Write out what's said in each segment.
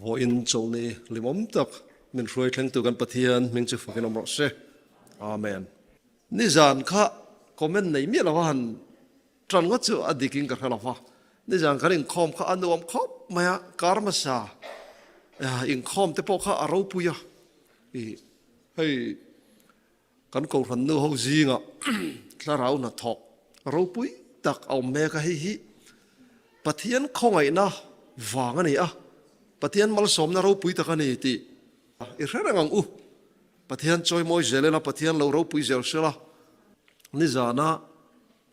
Vawiin chawlhni hlimawm tak min hruai thlengtu kan Pathian hming chu fakin awm rawh se. Amen. Nizan kha comment nei miah lova han tan ngawt chu a dikin ka hre lova. Nizan kan inkhawm kha a nuam khawp mai a, kar hmasa inkhawm te pawh kha a ropui a. Ih hei kan kohhran nu ho zingah thlarau hnathawk ropui tak a awm mek a, hei hi Pathian khawngaihna vang a ni a, Pathian malsawmna ropui tak a ni tih i hre reng ang u. Pathian chawimawi zel ila, Pathian lo ropui zel hrela, nizana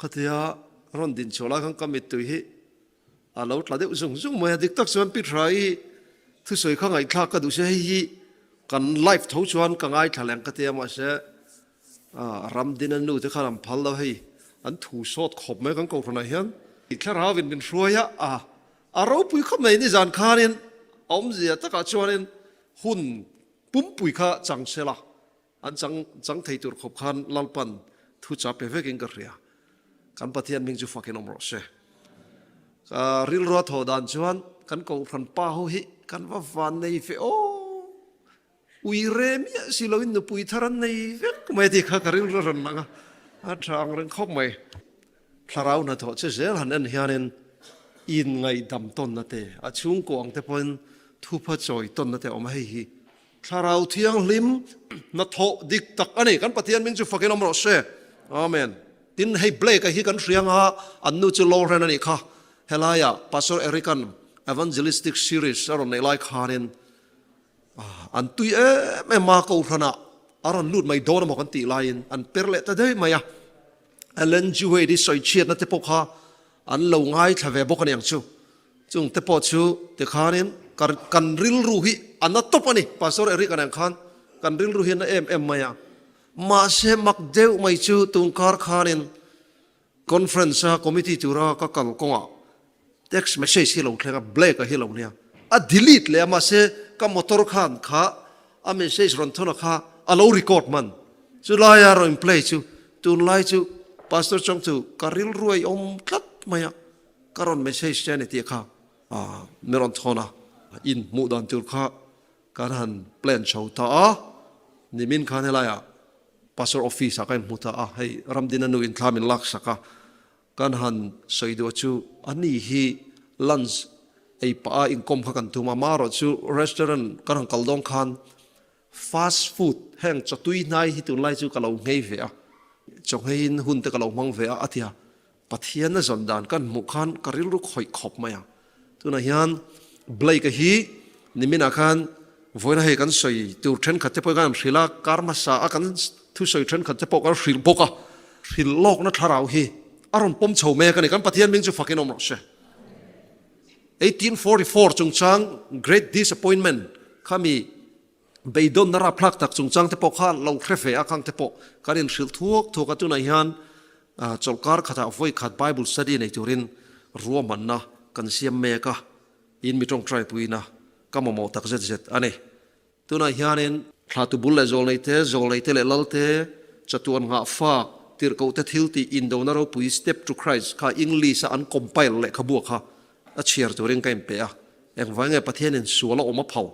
khatia rawn din chhuah lai khan ka mittui hi a lo tla deuh zung zung mai a, dik tak chuan Pi Thrai thusawi kha ngaihthlak ka duh se hei hi kan live tho chuan ka ngaithla leng ka tia mahse ram din a nu te khan an phal lo hei an thu sawt khawp mai kan kohhranah hian thlarau in min hruai a a a ropui khawp mai nizan khanin a awmzia takah chuanin hun pumpui kha chang sela An chang chang thei tur khawp khan Lalpan thu cha pe vekin ka hria. Kan Pathian hming chu fakin awm rawh se. Ka rilrua thawh dan chuan kan kohhran pa ho hi kan va van nei ve aw. Ui re miah si loin nupui thar an nei vek mai tih kha ka rilru rawn lang a, a tha ang reng khawp mai. Thlarau hnathawh che zel han en hianin inngaidam tawnna te, a chhungkaw ang te pawhin thupha chawi tawnna te a awm a, hei hi Thlarau Thianghlim hnathawh dik tak a ni. Kan Pathian hming chu fakin awm rawh se. Amen. Tin, hei Blake-a hi kan hria anga an nu chu Lauren a nih kha. Helaiah Pastor Eric-a'n Evangelistic Series a rawn neih lai khanin an tui em em a, Kohhranah a rawn lut mai dawn emaw kan tih laiin an per leh ta daih mai a. Ellen G. White-i sawichhiatna te pawh kha an lo ngaithla ve bawk a ni ang chu. Chung te pawh chu tikhanin kan rilru hi a na tawp a ni. Pastor Eric a nen khan kan rilru hi a na em em mai a. Mahse mak deuh mai chu tungkar khanin conference a committee tura ka kal kawngah text message hi lo thleng a, Blake a hi lo nia. A delete leh a mahse ka motor khan kha a message rawn thawn a kha a lo record hman. Chulaia rawn play chu tunlai chu Pastor Chong chu ka rilru a i awm tlat mai a. Ka rawn message che a ni tih kha mi rawn thawn a, in hmuh dan tur kha kan han plan chho ta a, nimin khan helaiah Pastor office ah ka inhmu ta a, hei Ramdina nu in thla min lak sak a, kan han sawi duh chu a ni hi lunch ei pah a inkawm kha kan tum a, marawh chu restaurant kan han kal dawn khan fast food heng chawtui hnai hi tunlai chu ka lo nghei ve a, chaw ngheiin hun te ka lo hmang ve a a ti a. Pathian a zawn dan kan hmuh khan ka rilru khawih khawp mai a. Tunah hian Blake-a hi niminah khan vawiina hei kan sawi tur thenkhat te pawh kan hrilh a, kar hmasa a kan thusawi thenkhat te pawh kan hrilh bawk a. Hrilh lawkna thlarau hi a rawn pawm chho mek a ni. Kan Pathian hming chu fakin awm rawh se. 1844 chungchang Great Disappointment khami Beidawnna rapthlak tak chungchang te pawh kha lo hre ve a, khang te pawh kan inhrilh thuak thuak a, tunah hian chawlhkar khatah vawi khat Bible study nei turin ruahmanna kan siam mek a, in mi tawngtai puina ka mamawh tak zet zet a ni. Tunah hianin thlatu bul leh zawlnei te, zawlnei te leh lal te, chatuan nghah fak, tirhkoh te thil tih indona ropui Step to Christ kha English a an compile lehkhabu kha a chhiar turin ka inpe a, engvai nge Pathianin sual a awm a phal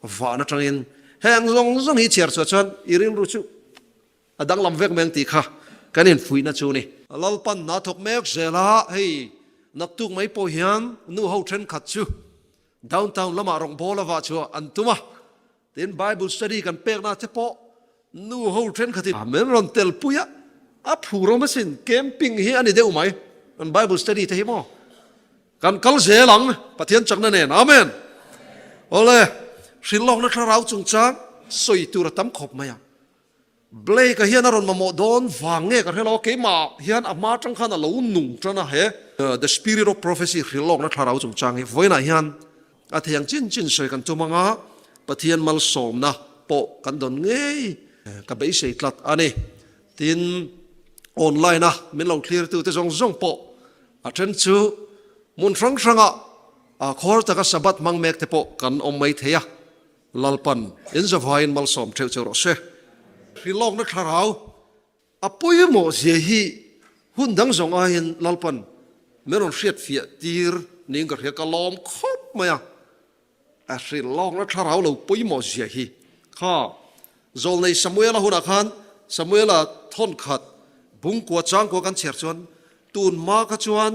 Van atangin heng zawng zawng hi chhiar chhuah chuan i rilru chu a danglam vek mai ang tih kha kan infuihna chu a ni. Lalpan hna thawk mek zel a, hei naktuk mai pawh hian nu ho thenkhat chu downtown lamah rawngbâwl a vah chhuah an tum a, tin Bible study kan pekna te pawh nu ho thenkhatin min rawn telpui a, a phur awm asin, camping hi a ni deuh mai kan Bible study te hi maw. Kan kal zel ang, Pathian chakna nen. Amen. Awle, hrilhlawkna thlarau chungchang sawi tur a tam khawp mai a. Blake-a hian a rawn mamawh dawn vang nge ka hre lo a, keimah hian a hma atang khan a lo nung tan a he. The Spirit of Prophecy hrilhlawkna thlarau chungchang hi vawiinah hian a thei ang chin chin sawi kan tum ang a, Pathian malsawmna pawh kan dawn ngei ka beisei tlat a ni. Tin, online-a min lo thlirtute zawng zawng pawh A then chu hmun hrang hrangah a khawr taka Sabbath hmang mek te pawh kan awm mai thei a, Lalpan in zavaiin malsawm theuh cheu rawh se. Hrilawkna thlarau a pawimawh zia hi hun dang zawng aiin Lalpan min rawn hriatfiah tir niin ka hria, ka lawm khawp mai a. A hrilh lawkna thlarau lo pawimawh zia hi kha Zawlnei Samuela hunah khan Samuela thawnkhat bungkua changkua kan chhiar chuan tun hma kha chuan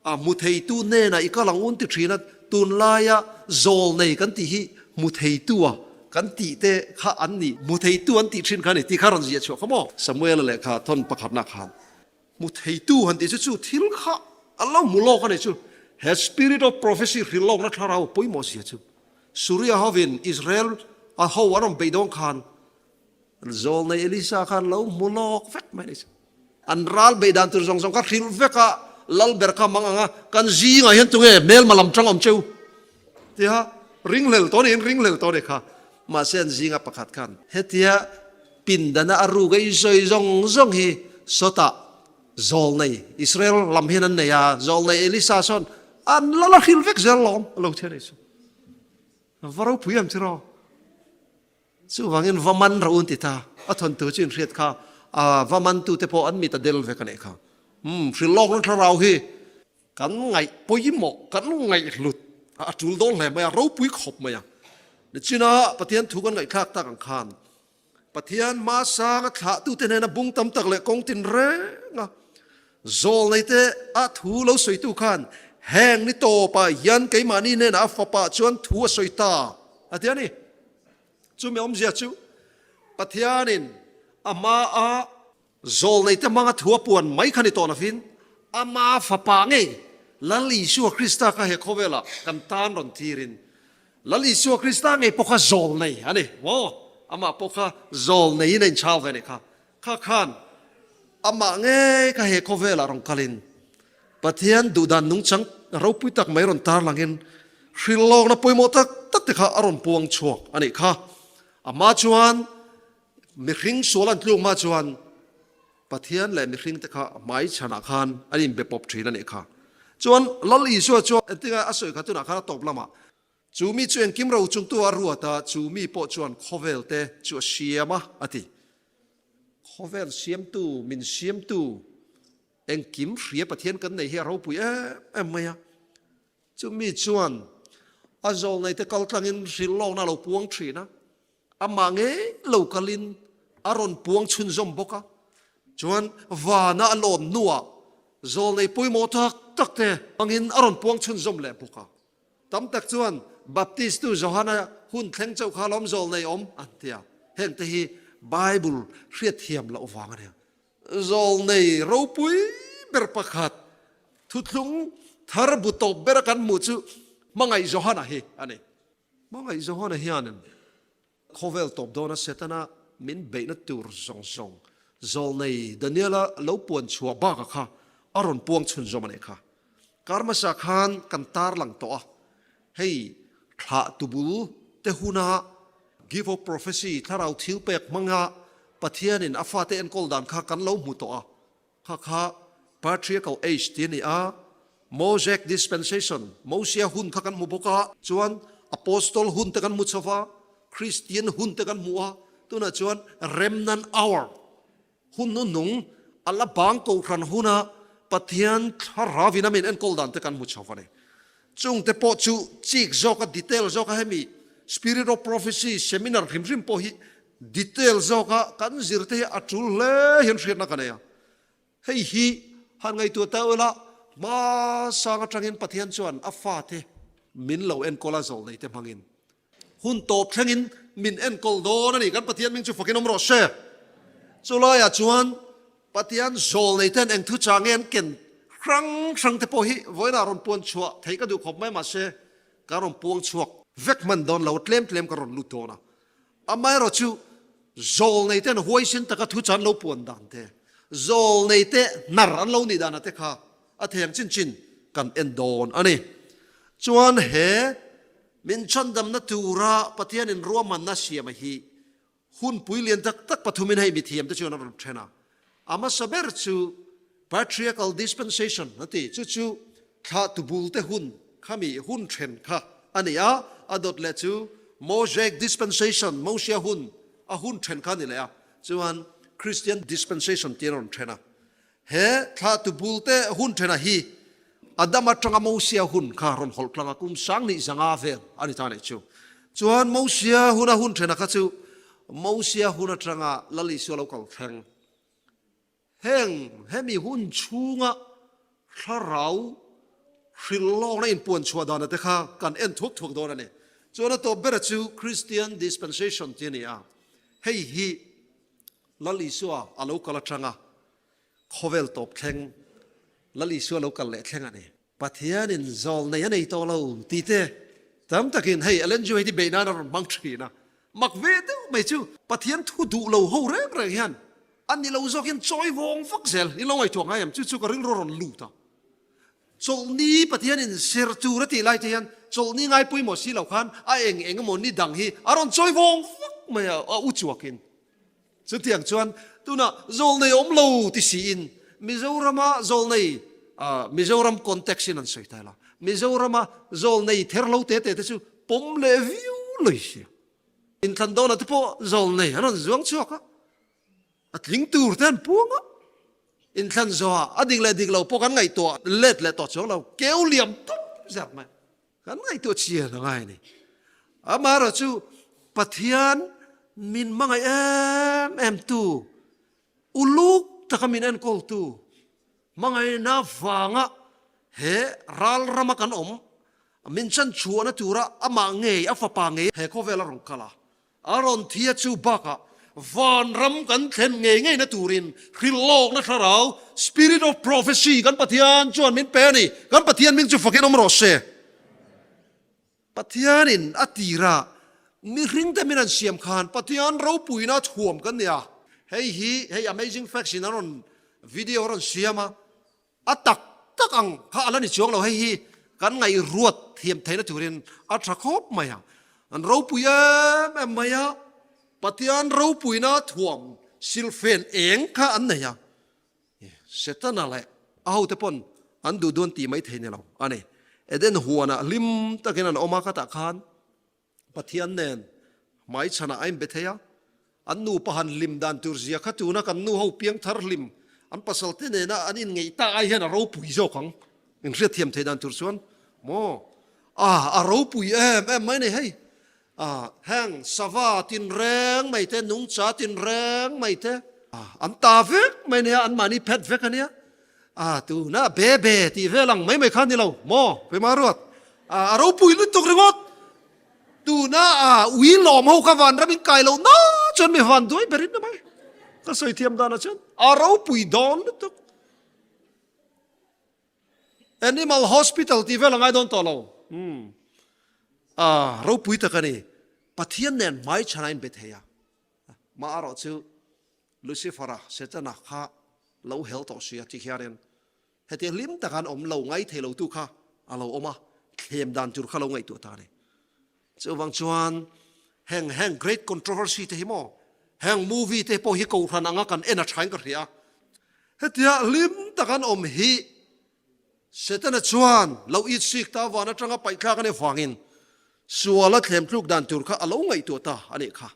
a hmu theitu hnenah i kal ang un ti thin a, tunlaia zawlnei kan tih hi hmu theitu a kan tih te kha an ni, hmu theitu an tih thin kha a ni tih kha rawn ziah chhuah kha maw? Samuela lehkha thawn pakhatna khan hmu theitu han tih chu chu thil kha an lo hmu lawk a ni chu. He spirit of prophecy hrilh lawkna thlarau pawimawh zia chu Suria hovin Israel a ho an rawn beih dawn khan Zawlnei Elisa khan lo hmu lawk vek mai a ni. An ral beih dan tur zawng zawng kha hrilh vek a, lal ber kha mang ang a, kan zingah hian tunge hmelma lam tang awm cheu tia ringhlel tawh niin ringhlel tawh a ni kha. Mahse an zinga pakhat khan hetia pindana a ruk a insawi zawng zawng hi sawtah zawlnei Israel lam hian an nei a, zawlnei Elisa sawn an la la hrilh vek zel lawm a lo ti a ni chu. Va ropui em tiraw? Chuvangin va man rawh u an ti ta. A thawntu chu inhriat kha a va mantute pawh an mit a del vek a nih kha. Umm, hrilh lawkna thlarau hi kan ngaih pawimawh, kan ngaihhlut a tul dawn hle mai a, ropui khawp mai a. Nichina Pathian thu kan ngaihthlak tak ang khan Pathian hmasanga thlahtute hnena bung tam tak leh kawng tin reng a zawlneite a thu lo sawitu khan heng ni tawpah hian keimahni hnenah a fapa chuan thu a sawi ta a ti a ni. Chumi awmzia chu Pathianin a hmaa zawlneite hmanga thu a puan mai kha ni tawh lovin ama fapa ngei Lal Isua Krista kha he khawvelah kan tan rawn tirin Lal Isua Krista ngei pawh kha zawlnei a ni maw? Amah pawh kha zawlneiin a inchhau ve a nih kha. Kha khan amah ngei kha he khawvelah rawn kalin Pathian duhdan nungchang ropui tak mai rawn tarlangin hrilhlawkna pawimawh tak tak te kha a rawn puang chhuak a nih kha. Amah chuan mihring sual an tluk hma chuan Pathian leh mihring te kha hmai chhanah khan an inbe pawp thin a nih kha. Chuan Lal Isua chuan engtinge a sawi kha tunah khan a tawp lamah chu mi chu engkim ro chungtu a ruat a, chu mi pawh chuan khawvel te chu a siam a, a ti. Khawvel siamtu, min siamtu, Engkim hria Pathian kan nei hi a ropui em em mai a. Chumi chuan a zawlneite kal tlangin hrilhlawkna a lo puang thin a, amah ngei lo kalin a rawn puang chhunzawm bawk a. Chuan vana a lawn hnuah zawlnei pawimawh tak tak te hmangin a rawn puang chhunzawm leh bawk a. Tam tak chuan Baptistu Johana hun thleng chauh kha lawm zawlnei awm an ti a. Hengte hi Bible hriatthiam loh vang a nia. Zawlnei ropui ber pakhat, thuthlung thar bu tawp bera kan hmuh chu Hmangaih Johana hi a ni. Hmangaih Johana hianin khawvel tawp dawna Setana min beihna tur zawng zawng Zawlnei Daniela lo puan chhuah bakah kha a rawn puang chhunzawm a nih kha. Kar hmasa khan kan tarlang tawh a, hei thlah tubul te huna Gift of Prophecy, thlarau thil pek hmanga Pathianin a fate enkawl dan kha kan lo hmu tawh a, kha kha Patriarchal Age tih a ni a, Mosaic Dispensation, Mosia hun kha kan hmu bawk a, chuan Apostol hun te kan hmu chho va, Christian hun te kan hmu a, tunah chuan Remnant Hour, Hun hnuhnung a la bang kohhran huna Pathian thlarauin a min enkawl dan te kan hmu chho a ni. Chungte pawh chu chik zawka detail zawka hemi Spirit of Prophecy seminar hrim hrim pawh hi detail zawka kan zir te hi a tul hle hian hriatna ka nei a. Hei hi han ngaihtuah ta ula hmasang atangin Pathian chuan a fate min lo enkawl a zawlnei te hmangin Hun tawp thlengin min enkawl dawn a ni. Kan Pathian hming chu fakin awm rawh se. Chulaiah chuan Pathian zawl nei ten eng thu chah nge an ken hrang hrang te pawh hi vawiinah rawn puan chhuah theih ka duh khawp mai mahse ka rawn puang chhuak vek hman dawn lo, tlem tlem ka rawn lut dawn a. Amaherawh chu zawl nei ten huaisen taka thu chah an lo puan dan te, zawl nei te hnar an lo nih danah te kha a thei ang chin chin kan en dawn a ni. Chuan he Min chhandamna tura Pathianin ruahmanna siama hi hunpui lian tak tak pathumin hei mithiamte chuan a rawn then a. A hmasa ber chu Patriarchal Dispensation a ti, chu chu thlahtu bulte hun khami hun then kha a ni a, a dawt leh chu Mosaic Dispensation, Mosia hun, a hun then kha a ni leh a, chuan Christian Dispensation tiin a rawn then a. He thlahtu bulte hun thenah hi Adama atanga Mosia hun kha rawn hawlh tlang a, kum 2005 vel a ni ta a nih chu. Chuan Mosia huna hun ṭhena kha chu Mosia hun aṭanga Lal Isua lo kal thleng. Heng hemi hun chhunga thlarau hrilh lawkna inpuan chhuah dana te kha kan en thuak thuak dawn a ni. Chuan a tawp bera chu Christian Dispensation tih a ni a, hei hi Lal Isua a lo kal atanga khawvel tawp thleng Lal Isua lo kal leh thleng a ni. Pathianin zawl nei a nei tawh lo tih te tam takin hei Ellen G. White hi beih nan a rawn hmang thin a. Mak ve deuh mai chu Pathian thu duh lo ho reng reng hian a ni lo zawk hian chawi vawng vak zel in lo ngaihtuah ngai em? Chu chu ka rilru a rawn lut a. Chawlhni Pathianin ser tur a tih lai te hian chawlhni ngai pawimawh si lo khan a eng eng emaw ni dang hi a rawn chawi vawng vak mai a, a u chuakin. Chutiang chuan tunah zawlnei awm lo ti siin Mizorama zawlnei, Mizoram context in an sawi ta ila, Mizorama zawlnei ther lo te te te chu pawm leh viau lei si. Inthlan dawnah te pawh zawlnei an rawn zuang chhuak a, a tling tur te an puang a, inthlan zawhah a dik leh dik lo pawh kan ngaihtuah let leh tawh chuang lo, keu liam tawp zat mai. Kan ngaihtuah chian a ngai a ni. Amaherawh chu Pathian min hmangaih em em tu, uluk taka min enkawltu hmangaihna vanga he ral rama kan awm, min chanchhuahna tura amah ngei, a fapa ngei he khawvel a rawn kal a. A rawn thi a chu bakah vanram kan thlen ngei ngeina turin hrilhlawkna thlarau, spirit of prophecy, kan Pathian chuan min pe a ni. Kan Pathian hming chu fakin awm rawh se. Pathianin a tirah mihringte min an siam khan Pathian ropuina thuam kan ni a. Hei hi hei Amazing Facts in a rawn video a rawn siam a. A tak tak ang kha a la ni chuang lo, hei hi kan ngaihruat thiam theihna turin a tha khawp mai a, an ropui em em mai a, Pathian ropuina thuam silfen eng kha an nei a, Setana leh a hote pawn an duh duan tih mai thei ni lo a ni. Eden huanah hlim takin an awm a, khatah khan Pathian nen hmaichhanah a inbe thei a, an nupa han hlim dan tur zia kha tuna kan nu ho piangthar hlim an pasalte nena an inngeih tak ai hian a ropui zawk ang. Inhriatthiam thei dan tur chuan maw a a ropui em em mai nei hei. A heng sava tinreng mai te, nungcha tinreng mai te an ta vek mai nia, anmahni phet vek a nia. A tuna be be tih vel ang mai mai kha ni lo maw Pema Ruat? A a ropui lutuk ringawt. Tuna a ui lawm ho kha vanram in kai lo na chuan mi van duai ber in ni mai. Ka sawi thiam dan ah chuan a ropui dawn lutuk. Animal hospital tih vel a ngai dawn tawh lo. Umm a ropui tak a ni. Pathian nen hmaichhan a inbe thei a. Mah erawh chu Lucifer-a, Setana, kha lo hel tawh si a ti hianin heti hlim taka an awm lo ngai thei lotu kha a lo awm a, thlem dan tur kha lo ngaihtuah ta a ni. Chuvang chuan heng heng great controversy te hi maw, heng movie te pawh hi kohhran anga kan en a thain ka hria a, hetia hlim taka an awm hi Setana chuan lo itsik ta van atanga paihthlak a nih vangin suala thlem tluk dan tur kha a lo ngaihtuah ta a nih kha.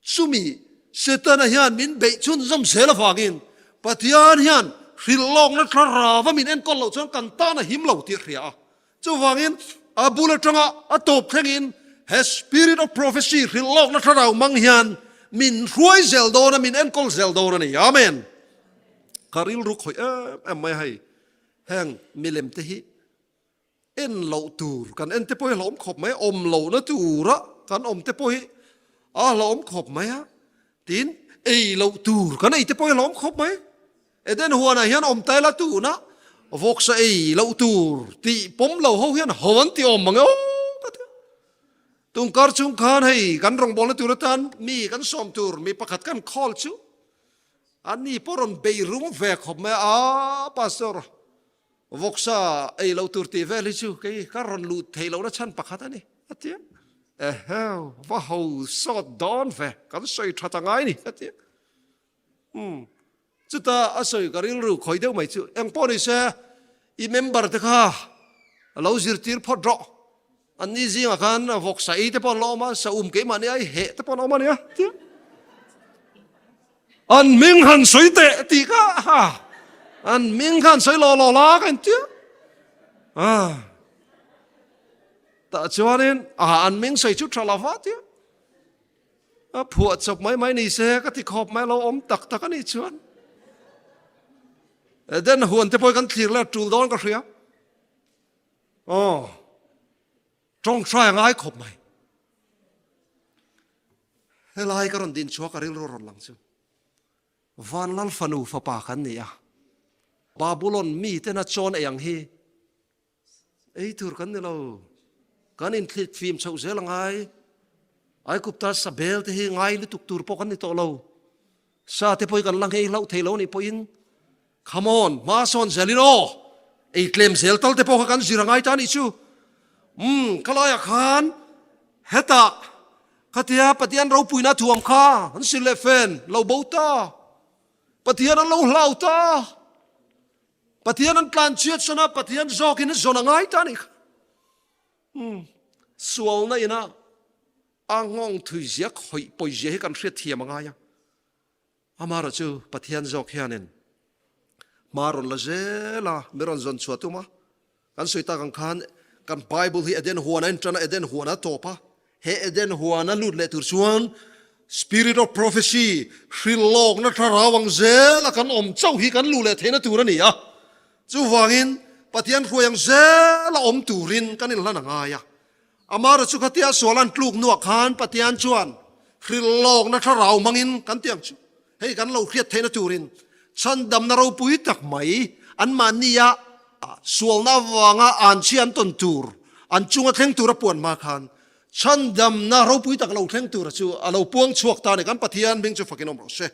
Chumi Setana hian min beih chhunzawm zel avangin Pathian hian hrilhlawkna thlarava min enkawl loh chuan kan tan a him lo tih a hria a. Chuvangin a bul atanga a tawp thlengin he Spirit of Prophecy hrilhlawkna thlarau mang hian min hruai zel dawn a, min enkawl zel dawn a ni. Amen. Ka rilru khawih em em mai a hei. Heng milem te hi En loh tur kan en te pawh hi a hlauhawm khawp mai a, awm lohna tura kan awm te pawh hi a hlauhawm khawp mai a, tin ei loh tur kan ei te pawh hi a hlauhawm khawp mai. Eden huanah hian awm ta ila tuna vawksa ei loh tur tih pawm lo ho hian ho an ti awm mang e aw ka ti a. Tungkar chung khan hei kan rawngbawlna tur atan mi kan sawm tur mi pakhat kan call chu ani pawh rawn bei rum ve khawp mai a, aa pastor Vawksa ei lo tur tih vel hi chu kei ka rawn luh theih lohna chhan pakhat a ni, a ti a. Eheu, va ho sawt dawn ve, kan sawi tha ta ngai ni, ka ti a. Umm, chuta a sawi ka rilru khawi deuh mai chu, eng pawh ni se, i member te kha a lo zirtir phawt rawh. An ni zingah khan vawksa ei te pawh an la awm a, saum keimahni ai heh te pawh an awm a nia, a ti a. An hming han sawi teh tih kha ha, an hming kha an sawi law law la ka intia. Ah. Tah chuanin a an ming sawi chu tha lo va tia. A phuah chawp mai mai ni se ka ti khawp mai lo awm tak tak a nih chuan. Eden huan te pawh kan thlir leh tul dawn ka hria. Aw. Tawngtai a ngai khawp mai. Helai ka rawn din chhuak a rilru rawn lang chu. Van Lal fanu fapa kan ni a. Babulon mi tena chawn ei ang hi ei tur kan ni lo. Kan inthlit fim chhoh zel a ngai. Aikupta sabel te hi ngai lutuk tur pawh kan ni tawh lo. Sa te pawh hi kan la nghei hlauh thei lo nih pawhin Come on, hma sawn zelin aw! Ei tlem zel tal te pawh kha kan zir a ngai ta nih chu. Umm, ka laiah khan hetah khatia Pathian ropuina thuam kha an sil leh fen lo bo ta. Pathian an lo hlau ta. Pathian an tlan chhiat sawn a, Pathian zawkin a zawn a ngai ta nih kha. Umm, sualna ina a nghawng thui zia khawih pawi zia hi kan hriat thiam a ngai a. Amaherawh chu Pathian zawk hianin hma rawn la zel a, mi rawn zawn chhuah tum a. Kan sawi tak ang khan kan Bible hi Eden huan a intan a, Eden huan a tawp a. He Eden huan a lut leh tur chuan Spirit of Prophecy, hrilhlawkna thlarau ang zel a kan awm chauh hi kan luh leh theihna tur a ni a. Chuvangin Pathian hruai ang zel a awm turin kan inhlan a ngai a. Amaherawh chu khatia sual an tluk hnuah khan Pathian chuan hrilhlawkna thlarau hmangin kan ti ang chu. Hei kan lo hriat theihna turin chhandamna ropui tak mai anmahnia sualna avanga anchhia an tawn tur, an chunga thleng tur a puan hma khan chhandamna ropui tak lo thleng tura chu a lo puang chhuak ta a ni. Kan Pathian hming chu fakin awm rawh se.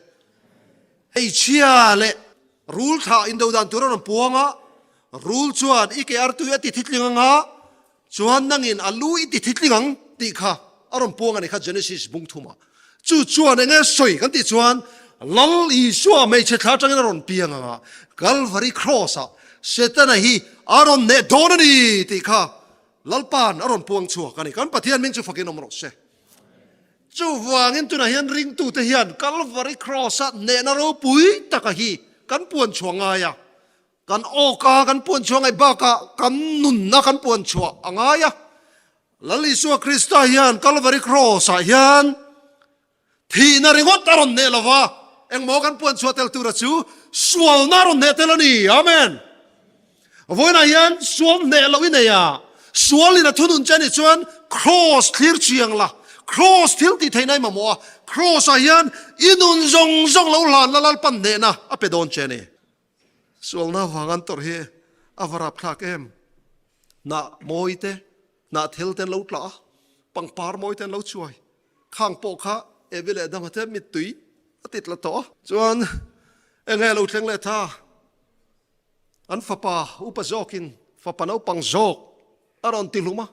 Hmeichhia leh rul thlah indo dan tur a rawn puang a, rul chuan i ke artui a ti thitling anga, Chuan nangin a lu i ti thitling ang tih kha a rawn puang a ni kha Genesis bung thumah. Chu chuan enge sawi kan tih chuan Lal Isua hmeichhe thla atangin a rawn piang ang a, Kalvari Cross-ah Setana hi a rawn neh dawn a ni tih kha Lalpa'n a rawn puang chhuak a ni. Kan Pathian hming chu fakin awm rawh se. Chuvangin tunah hian ringtute hian Kalvari Cross-a nehna ropui taka hi kan puan chhuah ngai a. Kan awka kan puan chhuah ngaih bakah kan nunna kan puan chhuah a ngai a. Lal Isua Krista hian Kalvari Cross-ah hian thihna ringawt a rawn hneh lo va, engmaw kan puan chhuah tel tura chu sualna a rawn hneh tel a ni. Amen. Vawiinah hian sual hneh loh i nei a, sualin a thunun che a nih chuan Cross thlir chiang la, Cross thil tih theihna i mamawh a, Cross-ah hian i nun zawng zawng lo hlan la Lalpan hnehna a pe dawn che a ni. Sualna vang an tawrh hi a va rapthlak em? Hnah mawi te, hnah thel te an lo tla a, pangpar mawi te an lo chuai. Khang pawh kha Evi leh Adama te mittui a ti tla tawh a. Chuan enge a lo thleng leh tha? An fapa upa zawkin fapa naupang zawk a rawn ti hlum a.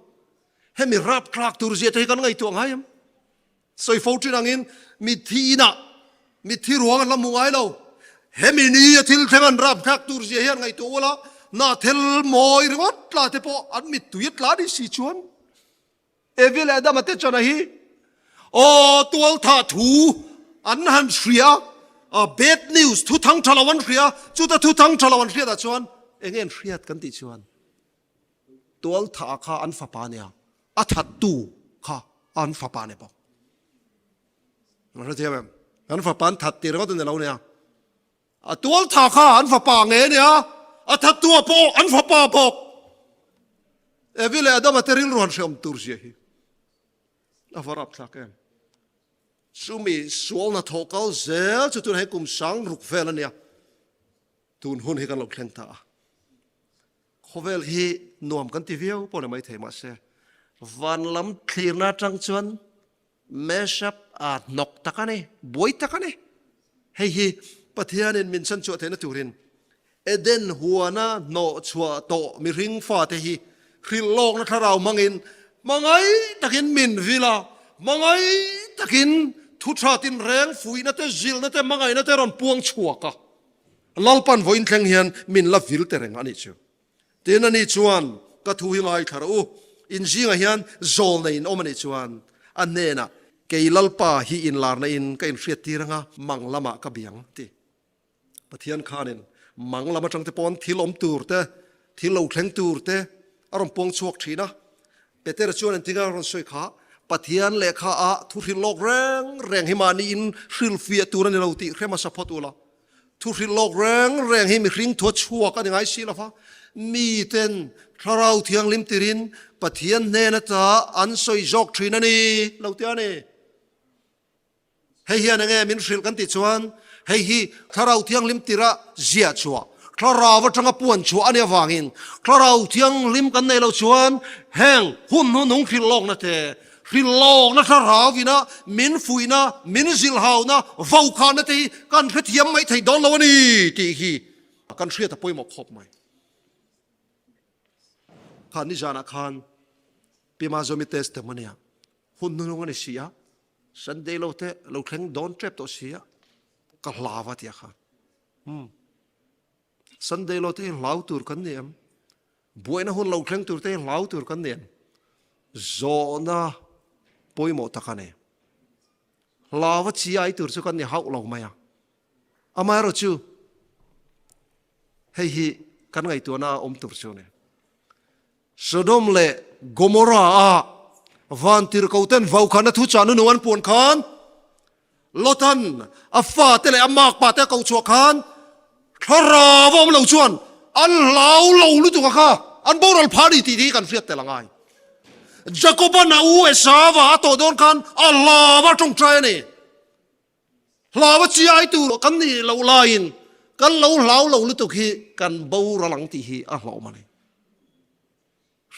Hemi rapthlak tur zia te hi kan ngaihtuah ngai em? Sawi fo ṭhin angin mitthi inah mitthi ruang an la hmu ngai lo. Hemi ni a thil thleng an rapthlak tur zia hian ngaihtuah ula, na thil mawi ringawt tla te pawh an mittui a tla ni si chuan Evi leh Adama te chana hi aw tualthah thu an han hria a, bad news thu thang tha lo an hria, chuta thu thang tha lo an hriatah chuan enge an hriat kan tih chuan Tualthah kha an fapa nia, a thattu kha an fapa ni bawk. An hrethiam em? An fapa an that tih ringawt a ni lo nia. A tualthah kha an fapa nge nia, a thattu ah pawh an fapa bawk. Evi leh Adama te rilru han hreawm tur zia hi a va rapthlak em. Chumi sual hnathawh kal zel chu tunah hian kum sang ruk vel a nia. Tun hun hi kan lo thleng ta a. Khawvel hi nuam kan ti viau pawh ni maithei mahse van lam thlirna atang chuan mash up a hnawk tak a ni, buai tak a ni. Hei hi Pathianin min chhanchhuah theihna turin Eden huana hnawh chhuah tawh mihring fate hi hrilhlawkna thlarau hmangin hmangai takin min vil a, hmangai takin thu tha tinreng fuihna te, zilhna te, hmangaihna te rawn puang chhuak a. Lalpan vawiin thleng hian min la vil te reng a nih chu. Tin, ani chuan, Ka thu hi ngaithla rawh u, in zingah hian zawl nei in awm a nih chuan, a hnenah, Kei Lalpa hi inlarna in ka inhriattir anga mang lamah ka biang, ti. Pathian khanin mang lam atang te pawn thil awm tur te, thil lo thleng tur te a rawn puang chhuak thin a. Petera chuan engtinga rawn sawi kha, Pathian lehkha ah thu hrilh lawk reng reng hi mahni in hrilhfiah tur a ni lo tih hre hmasa phawt ula. Thu hrilh lawk reng reng hi mihring thua chhuak a ni ngai si lova, miten Thlarau Thianghlim tirin Pathian hnen ata an sawi zawk thin a ni lo tia a ni. Hei hian enge min hrilh kan tih chuan hei hi Thlarau Thianghlim tira ziah chhuah, Thlarau atanga puan chhuah a nih avangin Thlarau Thianghlim kan neih loh chuan heng hun hnunung hrilh lawkna te, hrilh lawkna Thlarau ina min fuihna, min zilhhauna, vokhahna te hi kan hrethiam mai thei dawn lo a ni tih hi kan hriat a pawimawh khawp mai. Kha nizanah khan Pi Mazomi testimony ah hun hnunung a ni si a, Sunday lo te lo thleng dawn tep tawh si a, ka hlau a tia kha. Hmm. Sunday lo te hi hlau tur kan ni em? Buaina hun lo thleng tur te hi hlau tur kan ni em? Zawhna pawimawh tak a ni. Hlau a chi ai tur chu kan ni hauh lo mai a. Amaherawh chu hei hi kan ngaihtuahna a awm tur chu a ni. Sodom leh Gomorrah ah vantirhkoten vaukhana thu chah nunu an puan khan Lotan a fate leh a makpa te a koh chhuah khan thlarau a awm lo chuan an hlau lo lutuk a kha an boral phah a ni tih hi kan hriat tel a ngai. Jakoban a u Esava a tawh dawn khan a hlau a tawngtai a ni. Hlau a chiai tur kan nih loh laiin kan lo hlau lo lutuk hi kan boral ang tih hi a hlauhawm a ni.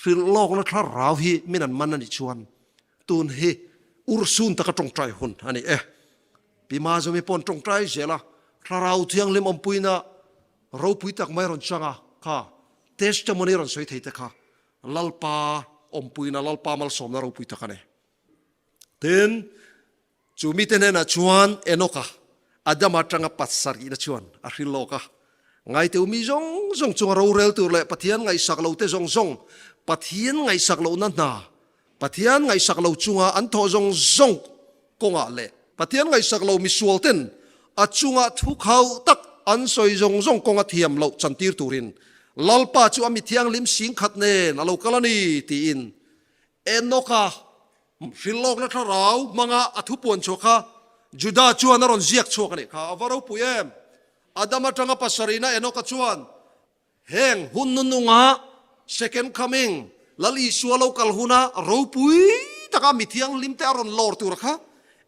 Hrilh lawkna thlarau hi min an man a nih chuan tun hi urhsun taka tawngtai hun a ni e. Pi Mazawmi paw'n tawngtai zel a, thlarau thianghlim awmpuina ropui tak mai rawn chang a, kha testimony rawn sawi thei te kha Lalpa awmpuina, Lalpa malsawmna ropui tak a ni. Tin, Chu mite hnenah chuan Enoka, Adama atanga pasarihna chuan a hrilh lawk a, Ngaiteu mi zawng zawng chunga rorel tur leh Pathian ngaihsak lote zawng zawng, Pathian ngaihsak lohna hna, Pathian ngaihsak lo chunga an thawh zawng zawng kawngah leh Pathian ngaihsak lo misualten a chunga thu khauh tak an sawi zawng zawng kawnga thiam loh chantir turin Lalpa chu a mi thianghlim singkhat nen a lo kal a ni, tiin Enoka hrilhlawkna thlarau hmanga a thupuan chhuah kha Juda chuan a rawn ziak chhuak a nih kha. A va ropui em! Adam atanga pasarihna Enoka chuan heng hun nununga Second Coming, Lal Isua lo kal huna ropui taka mi thianghlim te a rawn lawr tur kha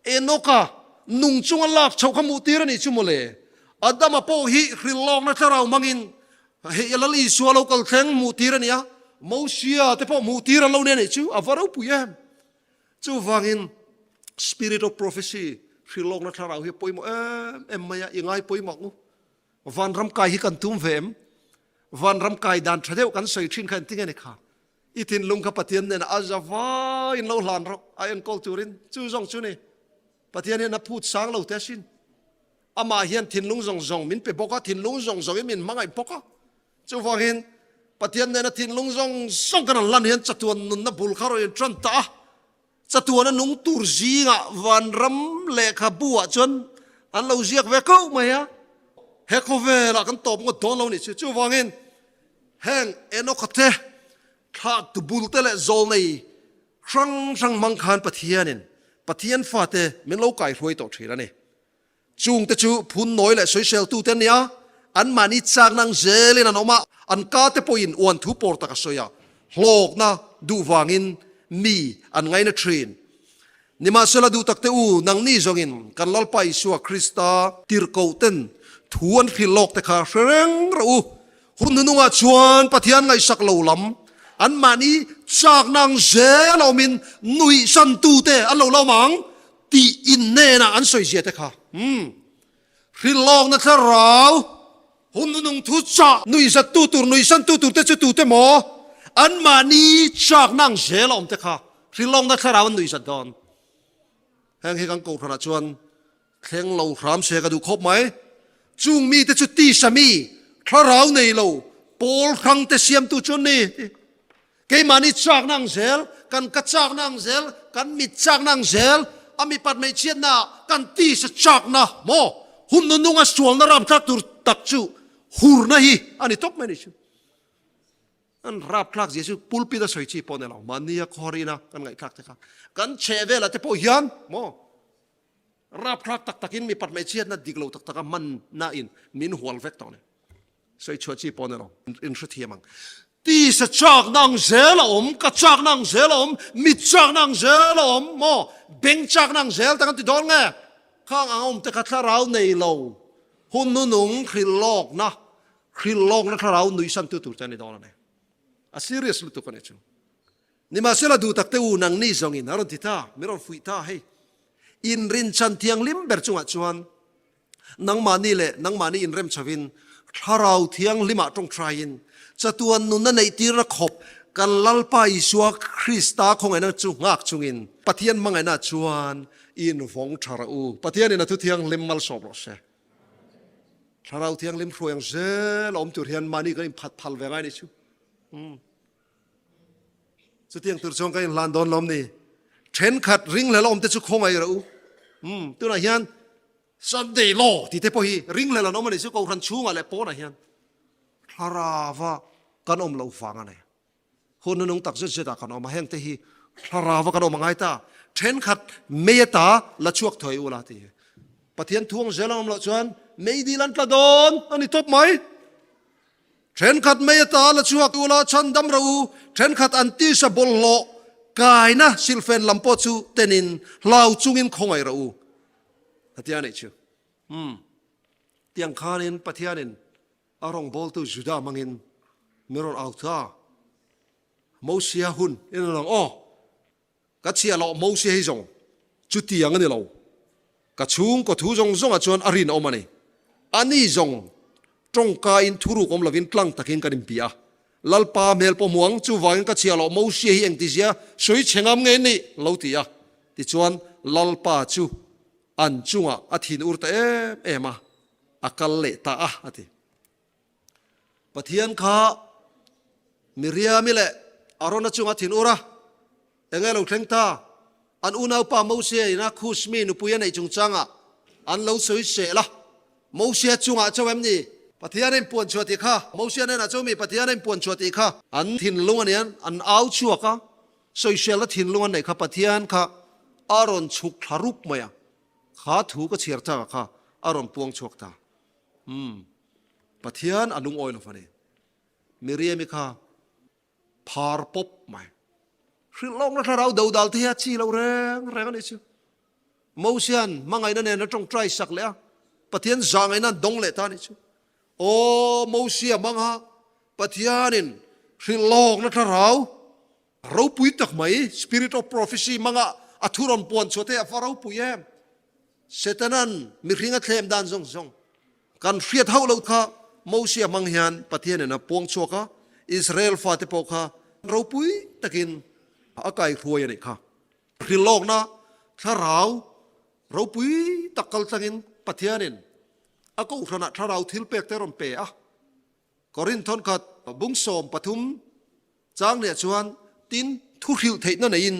Enoka nung chunga lak chhoh kha hmuh tir a nih chu mawle. Adama pawh hi hrilhlawkna thlarau hmangin Hei Lal Isua lo kal thleng hmuh tir a ni a, Mosia te pawh hmuh tir an lo nia nih chu a va ropui em. Chuvangin Spirit of Prophecy hrilhlawkna thlarau hi a pawimawh em em mai a, i ngai pawimawh ang u. Vanram kai hi kan tum ve em? Vanram kai dan tha deuh kan sawi thin kha engtin nge ni kha? I thinlung kha Pathian hnenah a za vaiin lo hlan rawh, a enkawl turin. Chu zawng chu ni. Pathian hian a phut sang lo te asin. Amah hian thinlung zawng zawng min pe bawk a, thinlung zawng zawngin min hmangaih bawk a. Chuvangin, Pathian nena thinlung zawng zawng kan han lan hian chatuan nunna bul kha rawn intan ta a. Chatuana nung tur zingah vanram lehkhabu ah chuan an lo ziak ve koh mai a. He khawvelah kan tawp ngawt dawn lo nih chu. Chuvangin, heng Enoch-a te, thlahtu bul te leh zawlnei hrang hrang hmang khan Pathianin Pathian fate min lo kaihruai tawh thin a ni. Chungte chu phun nawi leh sawiseltute an ni a, anmahni chakna ang zelin an awm a, an kate pawhin uan thu pawr tak a sawi a, hlawkna duh vangin mi an ngaina thin. Nimahsela duhtakte u, nangni zawngin kan Lalpa Isua Krista tirhkohten thu an hrilh lawkte kha hre reng rawh u. Hun hnunungah chuan Pathian ngaihsak lo lam, anmahni chakna ang zel a awmin nuihsantute an lo la awm ang tih in hnenah an sawi zia te kha. Umm. Hrilhlawkna thlarau hun nunung thu chah nuihzattu tur, nuihsantu tur te chu tute maw? Anmahni chakna ang zel a awm te kha hrilhlawkna thlarau an nuihzat dawn. Heng hi kan kohhranah chuan thleng lo hram se ka duh khawp mai. Chung mite chu tisa mi, thlarau nei lo, pawl hrang te siamtu chu an ni. Keimahni chakna ang zel, kan ka chakna ang zel, kan mit chakna ang zel, a mipat hmeichhiatna kan tisa chakna maw? Hun nununga sualna ramthlak tur tak chu hurna hi a ni tawp mai a ni chu. An rapthlak zia chu pulpit a sawi chi pawh ni lo, mahnia khawrina kan ngaihthlak te kha kan chheh velah te pawh hian maw rapthlak tak takin mipat hmeichhiatna dik lo tak taka hmanna in min hual vek tawh a ni. Sawi chhuah chi pawh ni lo, in hrethiam ang. Tisa chakna ang zel a awm, ka chakna ang zel a awm, mit chakna ang zel a awm maw, beng chakna ang zel te kan ti dawn nge? Khang ang awm te kha thlarau nei lo, hun nunung hrilh lawkna Hrilh lawkna thlarau nuihsantu tur che a ni dawn a ni. A serious lutuk a ni chu. Nimahsela duh tak te u nangni zawngin a rawn ti ta, min rawn fuih ta hei. Inrinchan thianghlim ber chungah chuan nangmahni leh nangmahni inrem chhovin thlarau thianghlimah tawngtaiin chatuan nunna neihtirna khawp kan Lalpa Isua Krista khawngaihna chu nghak chungin Pathian hmangaihna chuan invawng tha rawh u. Pathianin a thu thianghlim malsawm rawh se. Thlarau Thianghlim hruai ang zel a awm tur hian mahni kan inphat phal ve ngai ni chu. Hmm. Chutiang tur chuan kan inhlan dawn lawm ni. Thenkhat ringhlel awm te chu khawngaih rawh u. Hmm. Tunah hian Sunday law ti te pawh hi ringhlel an awm a ni chu kohhran chhungah leh pawnah hian thlarava kan awm loh vang a ni. Hun nunung tak zet zet ah kan awm a, hengte hi thlarau a kan awm a ngai ta. Thenkhat mei ata la chhuak thuai ula ti hi. Pathian thuang zel an awm loh chuan mei dil an tla dawn a ni tawp mai. Thenkhat mei ata la chhuak ula chhan dam rawh u, thenkhat an tisa bawlhhlawh kaina silhfen lam pawh chu tenin hlau chungin khawngaih rawh u. A tia nih chu. Umm. Tiang khanin Pathianin A rawngbawltu Juda hmangin mi rawn au ta. Mosia hun in a lang aw. Ka chhiah loh Mosia hi zawng chutiang a ni lo. Ka chhungkaw thu zawng zawngah chuan a rinawm a ni. Ani zawng tawngkain thuruk awm lovin tlang takin kan inbia a. Lalpa hmel pawh hmuang, chuvangin ka chhiah loh Mosia hi engtizia sawi chhe ngam nge ni? lo ti a. Tichuan Lalpa chu an chungah a thin ur ta em em a. A kal leh ta a, a ti. Pathian kha Miriami leh Arona chunga thin ur a, eng nge lo thleng ta? An unaupa Mosia ina Kush mi nupui a neih chungchangah an lo sawi sel a, Mosia chungah chauh em ni? Pathian a inpuan chhuah tih kha, Mosia hnenah chauh mi Pathian a inpuan chhuah tih kha an thinlung a nia, an au chhuak a, sawiselna thinlung an neih kha Pathian kha a rawn chhuk thla rup mai a. Kha thu ka chhiar chak a kha a rawn puang chhuak ta. Umm. Pathian a lungawi lo fani. Miriami kha phar pawp mai. Hrilh lawkna thlarau dodal te hi a chi lo reng reng a nih chu. Mosian hmangaihna nen a tawngtai sak leh a, Pathian zahngaihna an dawng leh ta a nih chu. Aw Mosia hmanga Pathianin hrilh lawkna thlarau Ropui tak mai, Spirit of Prophecy hmanga a thu rawn puan chhuah te a va ropui em! Setanan mihring a thlem dan zawng zawng kan hriat hauh loh kha Mosia hmang hian Pathianin a puang chhuak a, Israel fate pawh kha ropui takin a kaihruai a nih kha. Hrilhlawkna thlarau ropui tak kal tlangin Pathianin a kohhranah thlarau thilpek te a rawn pe a. Korinth thawnkhat bung 13 chang leh chuan tin thu hrilh theihna neiin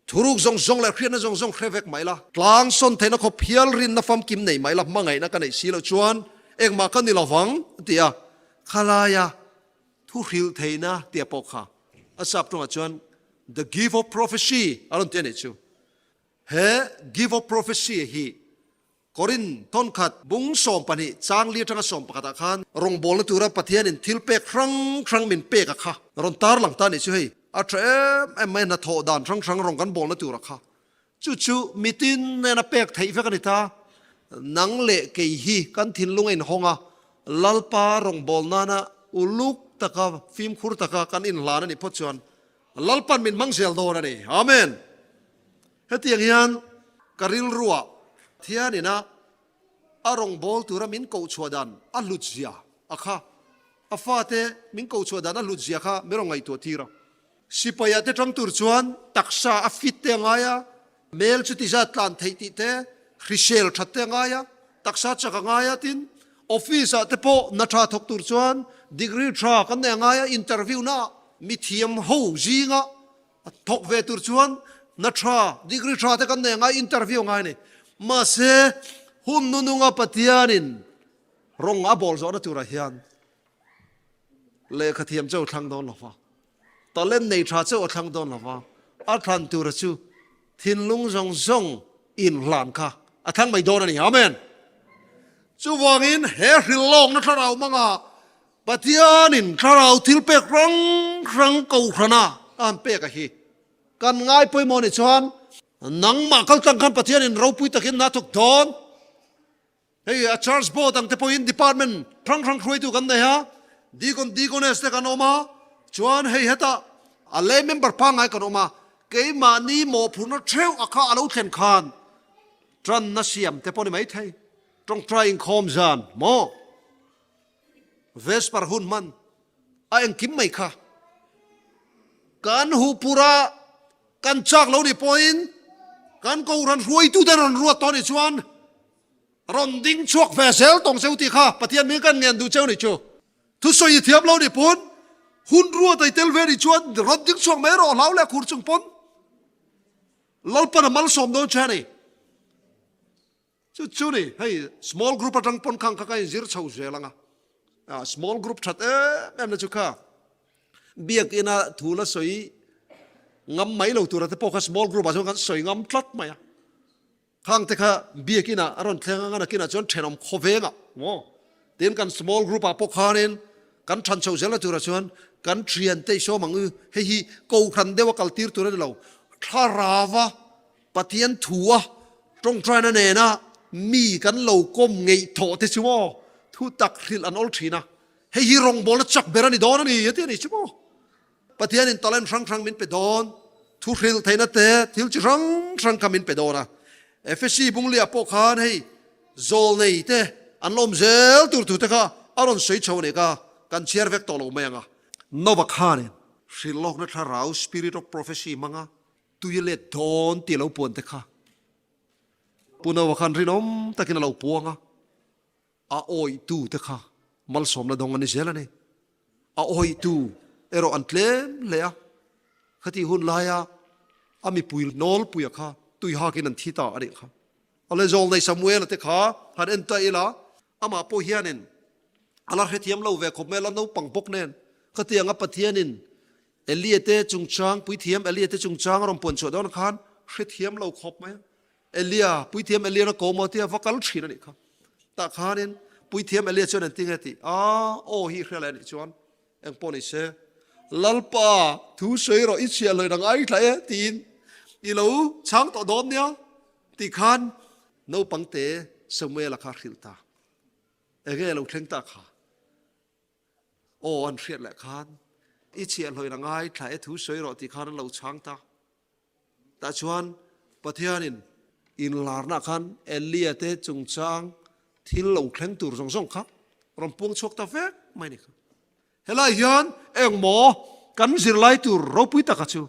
thuruk zawng zawng leh hriatna zawng zawng hre vek mai la, tlang sawn theihna khawp hial rinna famkim nei mai la, hmangaihna ka neih si loh chuan engmah ka ni lovang a ti a, khalaia thu hrilh theihna tia pawh kha a sap tawngah chuan the gift of prophecy a rawn ti a nih chu. He gift of prophecy hi Korin thawnkhat bung 12 chang li atanga 11 ah khan rawngbawlna tura Pathianin thil pek hrang hrang min pek a kha rawn tarlang ta a nih chu hei a tha em em mai a hnathawh dan hrang hrang rawng kan bawlna tur a kha chu chu mitin nena pek theih vek a ni ta. Nang leh kei hi kan thinlung a inhawng a, Lalpa rawngbâwl nana uluk taka fimkhur taka kan inhlan a nih phawt chuan Lalpan min hmang zel dawn a ni. Amen. Hetiang hian ka rilruah Pathianina a rawngbâwl tura min kohchhuah dan a hlutzia a kha, a fate min kohchhuah dan a hlutzia kha min rawn ngaihtuah tir a. Sipaia te ṭang tur chuan taksa a fit te a ngai a, mel chuti zat tlan theih tih te, hrisel ṭhat te a ngai a, taksa chak a ngai a, tin office-ah te pawh hna ṭha thawk tur chuan degree ṭha kan nei a ngai a, interview naah mithiam ho zinga A thawk ve tur chuan hna tha, degree tha te kan nei angai, interview angai a ni. Mahse, hun nununga Pathianin rawng a bawl zawhna turah hian. Lehkha thiam chauh a thlang dawn lo va, talent nei tha chauh a thlang dawn lo va, a thlan tura chu thinlung zawng zawng inhlan kha a thlang mai dawn a ni. Amen. Chuvangin he hrilhlawkna thlarau hmangah Pathianin thlarau thil pek hrang hrang kohrana a han pek a hi kan ngai pawimawh nih chuan nangmah kaltlang khan Pathianin ropui takin na thawk dawn. Hei a church board ang te pawhin department hrang hrang hruaitu kan nei a, deacon deaconess te kan awm a, chuan hei hetah a lay member pangngai kan awm a, keimahni mawhphurhna theuh a kha a lo thlen khan tanna siam te pawh ni maithei, tawngtai inkhawm zan maw? Vesper hun hman a engkim mai kha kan huphur a, kan chak lo nih pawhin kan Kohhran hruaitute rawn ruat tawh nih chuan rawn ding chhuak ve zel tawng cheu tih kha Pathian min kan ngen duh cheu nih chu. Thusawi i thiam lo nih pawn hun ruat a i tel ve nih chuan rawn ding chhuak mai rawh hlau leh khur chung pawn Lalpan a malsawm dawn che a ni. Chu chu ni, hei small group atang pawn khang kha ka inzir chho zel ang a, small group that em em na chu kha biakina thu la sawi ngam mai lo tura te pawh kha small group ah chuan kan sawi ngam tlat mai a, khang te kha biakina a rawn thleng ang a nakinah chuan thenawm khawvengah maw tin kan small group ah pawh khanin kan than chho zel na turah chuan kan thiante i sawm ang u, hei hi kohhran deuh a kal tir tur a ni lo, thlarava Pathian thua tawngtaina nena mi kan lo kawm ngeih thawh te chu maw thu tak hrilh an awl thin a, hei hi rawngbawlna chak ber a ni dawn a ni a ti a ni chu maw. Pathianin talent hrang hrang min pe dawn, thu hrilh theihna te thil chi hrang hrang kha min pe dawn a. Efesi Bungliah pawh khan hei zawlnei te an la awm zel tur thu te kha a rawn sawi chho a ni kha, kan chhiar vek tawh lo mai ang a. Nova khanin hrilh lawkna thlarau, spirit of prophecy, hmanga Tui a let dawn tih a lo puan te kha Pu Noah khan rinawm takin a lo puang a, a awihtu te kha malsawmna dawng a ni zel a ni. A awihtu erawh an tlem hle a, khatih hun laia a mipui nawlpuia kha tui hakin an thi ta a nih kha. Awle Zawlnei Samuela te kha han en ta ila, amah pawh hianin a la hrethiam lo ve khawp mai a, la naupang bawk nen khatianga Pathianin Elia te chungchang, puithiam Elia te chungchang a rawn puan chhuah dawn khan hrethiam lo khawp mai a. Elia, puithiam Elia na ko maw tia va kal thin a nih kha. Tah khanin puithiam Elia chuan engtin nge tih? A, aw hi hria leh a nih chuan eng pawh ni se, Lalpa, thu sawi rawh, i chhiah hlawin a ngaithla e tiin i lo chhang tawh dawn nia tih khan naupangte Samuela kha a hrilh ta. Enge a lo thleng ta kha? Aw an hriat leh khan i chhiahhlawin a ngaithla e thu sawi rawh tih khan an lo chhang ta. Tah chuan Pathianin inlarna khan Elia te chungchang thil lo thleng tur zawng zawng kha rawn puang chhuak ta vek mai ni kha. Helai hian engmaw kan zirlai tur ropui taka chu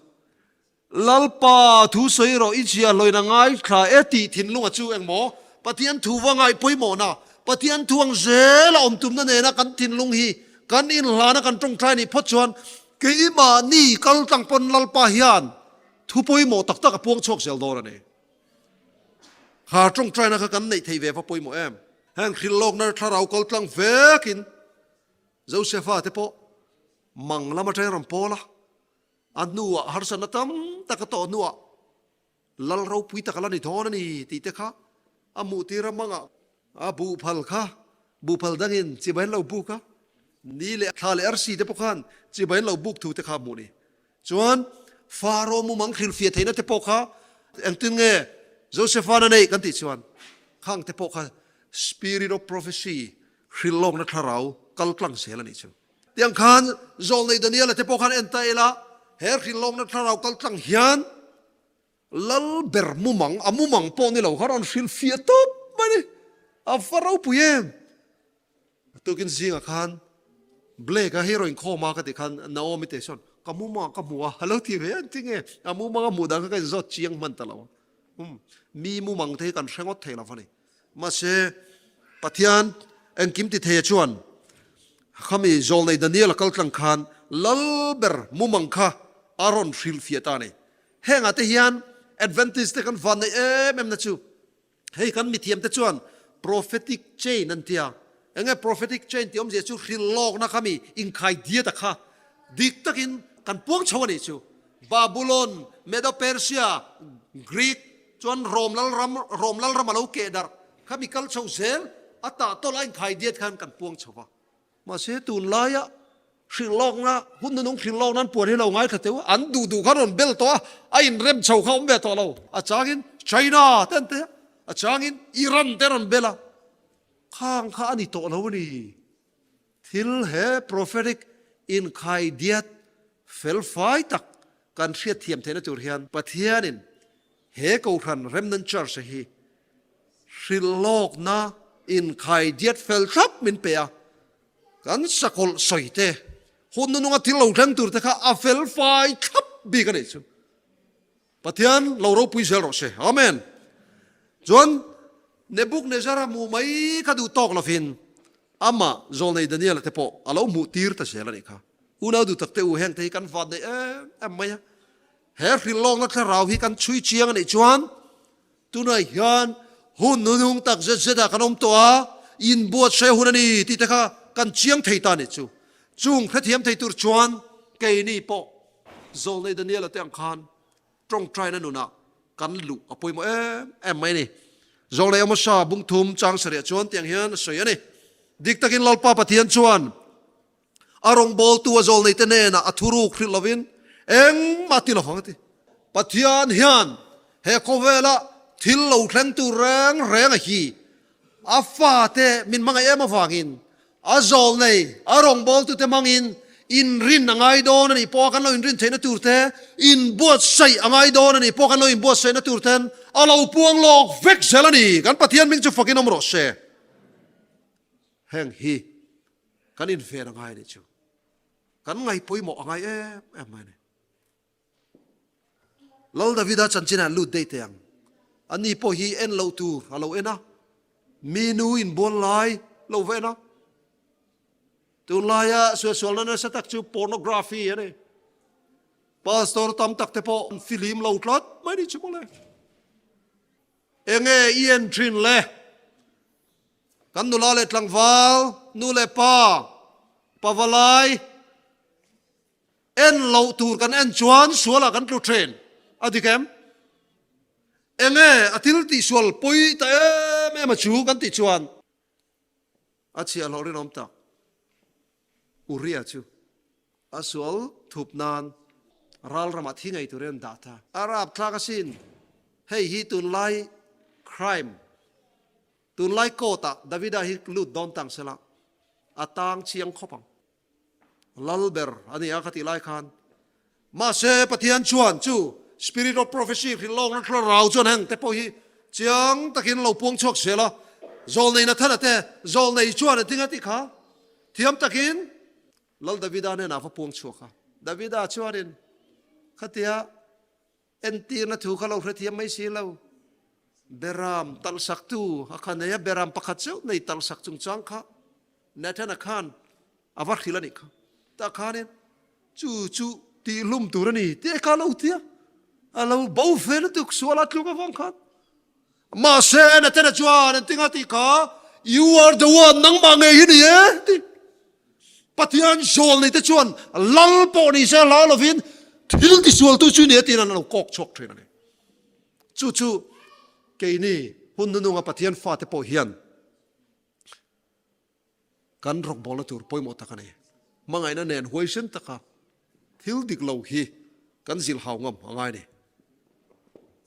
Lalpa thu sawi rawh i chhiahhlawin a ngaithla e tih thinlunga chu engmaw? Pathian thu va ngaih pawimawhna, Pathian thu ang zela awm tumna nena kan thinlung hi kan inhlana kan tawngtai nih phawt chuan keimahni kal tlang pawn Lalpa hian thu pawimawh tak tak a puang chhuak zel dawn a ni. Kha tawngtaina kha kan neih theih ve va pawimawh em? Heng hrilhlawkna thlarau kal tlang vekin Josefa te pawh mang lam atangin rawn pawl a. A hnuah harsatna tam tak a tawh hnuah lal ropui tak a la ni dawn a ni tih te kha a hmuhtir a mangah a buhphal kha buhphal dangin chibai an lo buk a, ni leh thla leh arsi te pawh khan chibai an lo buk thu te kha a hmuh ni. Chuan Faro mumang hrilhfiah theihna te pawh kha engtin nge Josepha'n a neih kan tih chuan khang te pawh kha spirit of prophecy hrilhlawkna thlarau kal tlang zel a nih chu. Tiang khan Zawlnei Daniela te pawh khan en ta ila, he hrilhlawkna thlarau kal tlang hian lal ber mumang, a mumang pawh ni lo kha rawn hrilhfiah tawp mai ni. A va ropui em! Tukin zingah khan Blake-a hi rawn inkhawm a ka tih khan Naomi te sawn ka mumangah ka hmu a, a lo ti ve a, engtin nge a mumanga hmuh dan kha ka inzawt chiang hman ta lo a. Um, mi mumang te hi kan hre ngawt thei lo va ni. Mahse, Pathian engkim ti theia chuan khami Zawlnei Daniel a kal tlang khan lal ber mumang kha a rawn hrilhfiah ta a ni. Hengah te hian Adventist te kan van neih em em na chu hei kan mithiam te chuan prophetic chain an tia. Enge prophetic chain tih awmzia chu hrilh lawkna kha mi inkhai diat a kha dik takin kan puang chho a nih chu. Babulon, Medo-Persia, Greek chuan Rom lalram Rom lalram a lo keh darh kha mi kal chho zel a tah tawlh a inkhai diat khan kan puang chho va. Mahse tunlaia hrilh lawkna hun nunung hrilh lawkna an puan hi lo ngaithla teu a, an duh duh kha rawn bel tawh a, a inrem chho kha awm ve tawh lo. A changin China te an ti a, a changin Iran te rawn bel a, khang kha a ni tawh lo a ni. Thil he prophetic inkhaidiat felfai tak kan hriatthiam theihna tur hian Pathianin he Kohhran Remnant Church hi hrilhlawkna inkhaidiat fel thlap min pe a, kan sakawlh sawi te, hun nununga thil lo thleng tur te kha a felfai thlap bik a nih chu. Pathian lo ropui zel rawh se. Amen. Chuan Nebuchadnezzar-a hmuh mai kha duh tawk lovin amah Zawlnei Daniel-a te pawh a lo hmuh tir ta zel a nih kha. Unau duh tak te u heng te hi kan vat neih em em mai a. He hrilhlawkna thlarau hi kan chhui chiang a nih chuan tunah hian hun nunung tak zet zet ah kan awm tawh a, inbuatsaih hun a ni tih te kha kan chiang thei ta a nih chu. Chung hrethiam thei tur chuan keini pawh Zawlnei Daniel-a te ang khan tawngtaina nunah kan luh a pawimawh em em mai a ni. Zawlnei Amosa bung thum chang sarih chuan tiang hian a sawi a ni. Dik takin Lalpa Pathian chuan a rawngbawltu a zawlnei te hnenah a thuruk hrilh lovin engmah ti lovang a ti. Pathian hian he khawvela thil lo thleng tur reng reng a hi a fate min hmangaih em avangin A zawlnei, a rawngbawltute hmangin inrin a ngai dawn a nih pawha kan lo inrin theihna tur te, inbuatsaih a ngai dawn a nih pawha kan lo inbuatsaihna tur ten a lo puang lawk vek zel a ni. Kan Pathian hming chu fakin awm rawh se. Heng hi kan inven a ngai a nih chu. Kan ngaihpawimawh a ngai em em mai a ni. Lal Davida chanchin ah lut daih teh ang. Ani pawh hi en loh tur a lo en a, mi nu inbual lai lo va en a. Tunlaia suahsualna nasa tak chu pornography a ni. Pastor tam tak te pawh an filim lo tlat mai ni chu mawle. Enge i en thin le? Kan nula leh tlangval, nu leh pa, pavalai, En loh tur kan en chuan sualah kan tlu thin. A dik em? Enge a thil tihsual pawi ta em em a chu kan tih chuan a chhiahhlawh rinawm tak Uria chu a sual thup nan ral ramah thi ngei turin an dah ta. A rapthlak asin, hei hi tunlai crime, tunlai court ah Davida hi lut dawn tang sela a tang chiang khawp ang. Lal ber a ni a ka tih lai khan. Mahse Pathian chuan chu Spirit of Prophecy hrilh lawkna thlarau chuan heng te pawh hi chiang takin lo puang chhuak zel a, Zawlnei Nathana te, Zawlnei chuan a ding a tih kha thiam takin Lal Davida hnenah a va puang chhuak a. Davida chuanin khatia Entirna thu kha lo hrethiam mai si lo. Beram talhsaktu a kha nei a, beram pakhat chauh nei talhsak chungchang kha Nathana khan a va hrilh a nih kha. Tah khanin chu chu tihhlum tur a ni tih kha a lo ti a, a lo bo ve lutuk sual a tluk avang khan. Mahse Nathana chuan engtin a tih kha, You are the one, nangmah ngei hi ni e tih. Pathian zawl neite chuan lal pawh ni se hlau lovin thil tisualtu chu ni a tiin an lo kawk chhuak thin a ni. Chu chu keini hun nununga Pathian fate pawh hian kan rawngbawlna tur pawimawh tak a ni. Hmangaihna nen huaisen taka thil dik lo hi kan zilhau ngam a ngai a ni.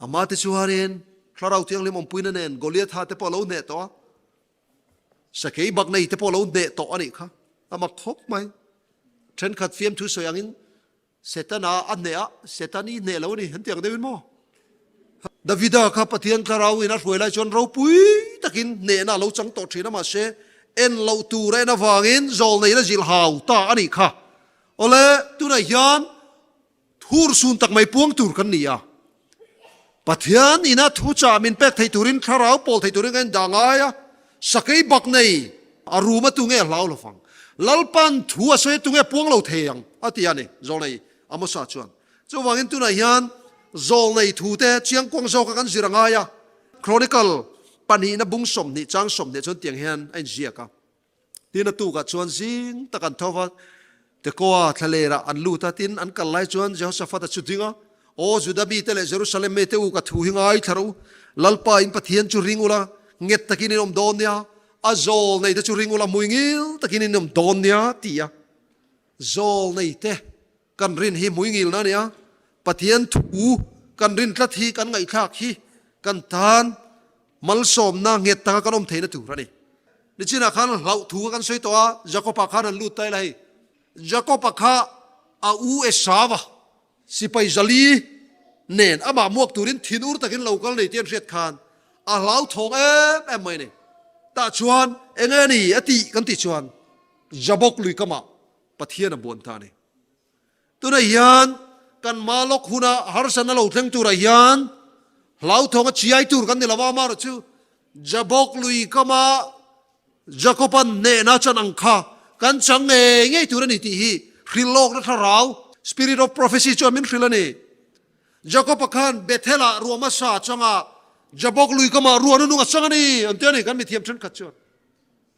Amah te chuanin Thlarau Thianghlim awmpuina nen Goliatha te pawh a lo hneh tawh a. Sakei bak nei te pawh lo hneh tawh a nih kha. A mak khawp mai. Thenkhat fiamthu sawi angin Setana a hneh a, Setan i hneh lo a ni, an ti ang deuhin maw? Davida kha Pathian thlarau in a hruai lai chuan ropui takin hnehna a lo chang tawh thin a, mahse en loh tur a en avangin zawlneina zilh hau ta a nih kha. Awle, tunah hian Thur sun tak mai puang tur kan ni a. Pathian ina thu chah min pek thei turin thlarau pawl thei turin ka indah ngai a. Sakei bak nei a rum a tunge a hlau lo fang. Lalpan thu a sawi a tunge puang lo thei ang a ti a ni, Zawlnei Amosa chuan. Chuvangin tunah hian Zawlnei thu te chiangkuang zawka kan zir a ngai a. Chronicle pahnihna bung 20 chang 20 chuan tiang hian a inziak a. Tin a tukah chuan zing tak an tho va, Tekoa thlalerah an lut a, tin an kal lai chuan Jehoshaphat-a chu ding a, Aw Juda mite leh Jerusalem mite u, ka thu hi ngaithla rawh u, Lalpa in Pathian chu ring ula, nget takin in awm dawn nia, a zawl neite chu ring ula, hmuingil takin in awm dawn nia, ti a. Zawl neite kan rin hi hmuingilna a ni a, Pathian thu kan rin tlat hi kan ngaihthlak hi kan tan malsawmna nghet taka kan awm theihna tur a ni. Nichinah khan hlauh thu kha kan sawi tawh a, Jakob-a khan an lut ta ila hei. Jakob-a kha a u Esau-a sipai zali nen amah muak turin thinur takin lo kal nei tih an hriat khan a hlauthawng em em mai a ni. Tah chuan eng nge ni a tih kan tih chuan Jabok lui kamah Pathian a buan ta a ni. Tunah hian kan hma lawk huna harsatna lo thleng turah hian hlauthawng a chiai tur kan ni lo a, amaherawh chu Jabok lui kama Jakoban hnehna chan ang kha kan chang ngei ngei tur a ni tih hi hrilhlawkna thlarau, spirit of prophecy, chuan min hrilh a ni. Jakoba khan Bethel-ah ruah hmasa changa Jabok lui kamah ruah nunung a chang a ni an ti a ni kan mithiam thenkhat chuan.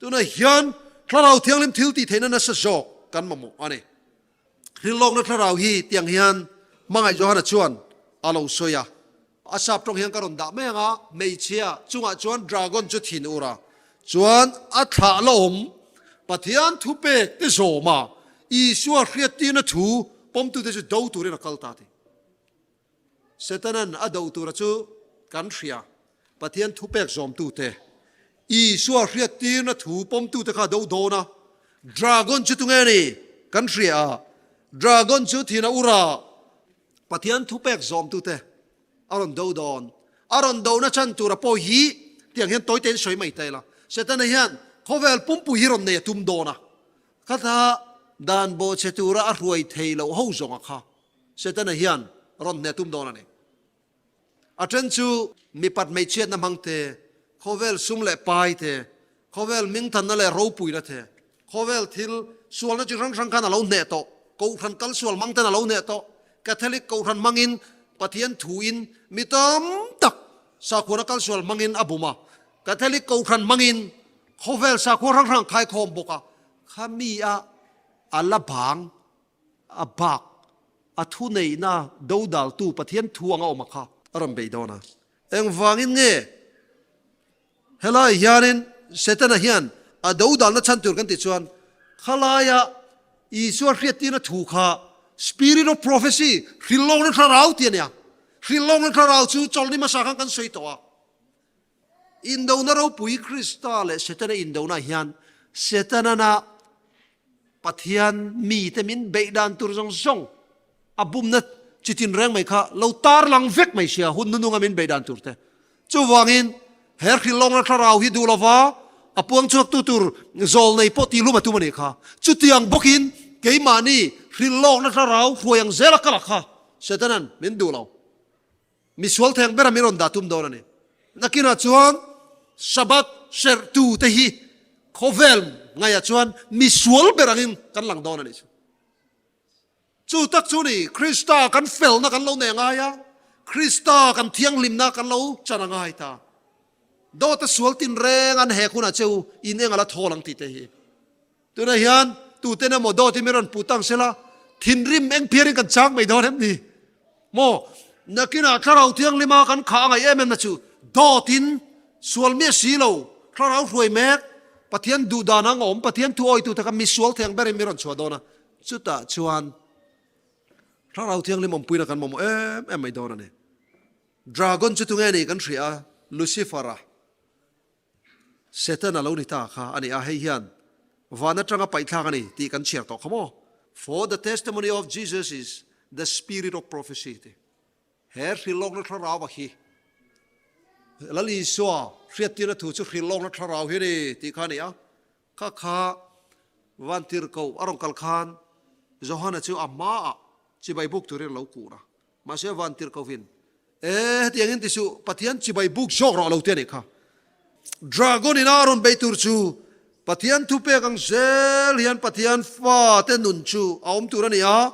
Tunah hian Thlarau Thianghlim thil tih theihna nasa zawk kan mamawh a ni. Hrilhlawkna thlarau hi tiang hian Hmangaih Johana chuan a lo sawi a. A sap tawng hian ka rawn dah mai ang a, hmeichhia chungah chuan dragon chu thin ur a, chuan a thlah la awm Pathian thupek te zawm a, Isua hriattirna thu pawmtute chu do turin a kal ta a ti. Setanan a do tura chu kan hria, Pathian thupek zawmtute, Isua hriattirna thu pawmtute kha a do dawn a. Dragon chu tunge ni? Kan hria a, Dragon chu thin a ur a, Pathian thupek zawmtute a rawn do dawn. A rawn dona chan tura pawh hi tiang hian tawi tein sawi mai ta ila, Setana hian khawvel pumpui hi rawn nei a tum dawn a, khatah dan bawhchhe tura a hruai thei loh ho zawnga kha Setana hian rawn hneh tum dawn a ni. A then chu mipat hmeichhiatna hmang te, khawvel sum leh pai te, khawvel hmingthanna leh ropuina te, khawvel thil sualna chi hrang hrang khan a lo hneh tawh, Kohhran kal sual hmang ten a lo hneh tawh, Catholic Kohhran hmangin Pathian thuin mi tam tak sakhuana kal sual hmangin a bum a, Catholic Kohhran hmangin khawvel sakhua hrang hrang khaikhawm bawk a, khami a a la bang A bak, a thuneihna dodaltu Pathian thu anga awm a kha a rawn bei dawn a. Engvangin nge helai hianin Setana hian a dodalna chhan tur kan tih chuan khalaia Isua hriattirna thu kha Spirit of Prophecy, hrilhlawkna thlarau tih a nia. Hrilhlawkna thlarau chu chawlhni hmasa khan kan sawi tawh a. Indona ropui Krista leh Setana indona hian Setanana Pathian mite min beih dan tur zawng zawng a bumna chi tin reng mai kha lo tar lang vek mai sia hun nununga min beih dan tur te. Chuvangin he hrilhlawngna thlarau hi duh lova a puang chhuaktu tur zawl nei pawh tih lum a tum a nih kha. Chutiang bawkin keimahni hrilhlawkna thlarau hruai ang zela kal a kha Setanan min duh lo. Misual theng bera min rawn dah tum dawn a ni. Nakinah chuan Sabbath serhtu te hi khawvel ngaihah chuan misual ber angin kan lang dawn a nih chu. Chu tak chu ni, Krista kan felna kan lo nei a ngai a, Krista kan thianghlimna kan lo chan a ngai ta. Dawta sual tinreng an hek hunah che u in eng a la thawl ang tih te hi. Tunah hian tuten emaw dawt hi min rawn puh tang sela, thinrim eng phiarin kan chang mai dawn em ni? Maw? Nakinah Thlarau Thianghlima kan khah a ngaih em em na chu dawtin sual miah si lo, Thlarau hruai mek, Pathian duh dan ang awm, Pathian thu awitu taka misual thei ang berin min rawn chhuah dawn a, chutah chuan Thlarau Thianghlim awmpuina kan mamawh em em mai dawn a ni. Dragon chu tunge ni kan hria a, Lucifer-a. Satan a lo ni ta kha a ni a, hei hian van atanga paihthlak a ni tih kan chhiar tawh kha maw? For the testimony of Jesus is the spirit of prophecy ti. He hrilhlawkna thlarau a hi Lal Isua hriattirna thu chu hrilhlawkna thlarau hi a ni tih kha a ni a, kha kha Vantirhkoh a rawn kal khan Johana chu a hmaah chibai buk turin a lo kur a. Mahse Vantirhkohin, E, hetiang in ti suh, Pathian chibai buk zawk rawh lo ti a nih kha. Dragon in a rawn bei tur chu Pathian thupek ang zel hian Pathian fate nun chu a awm tur a ni a,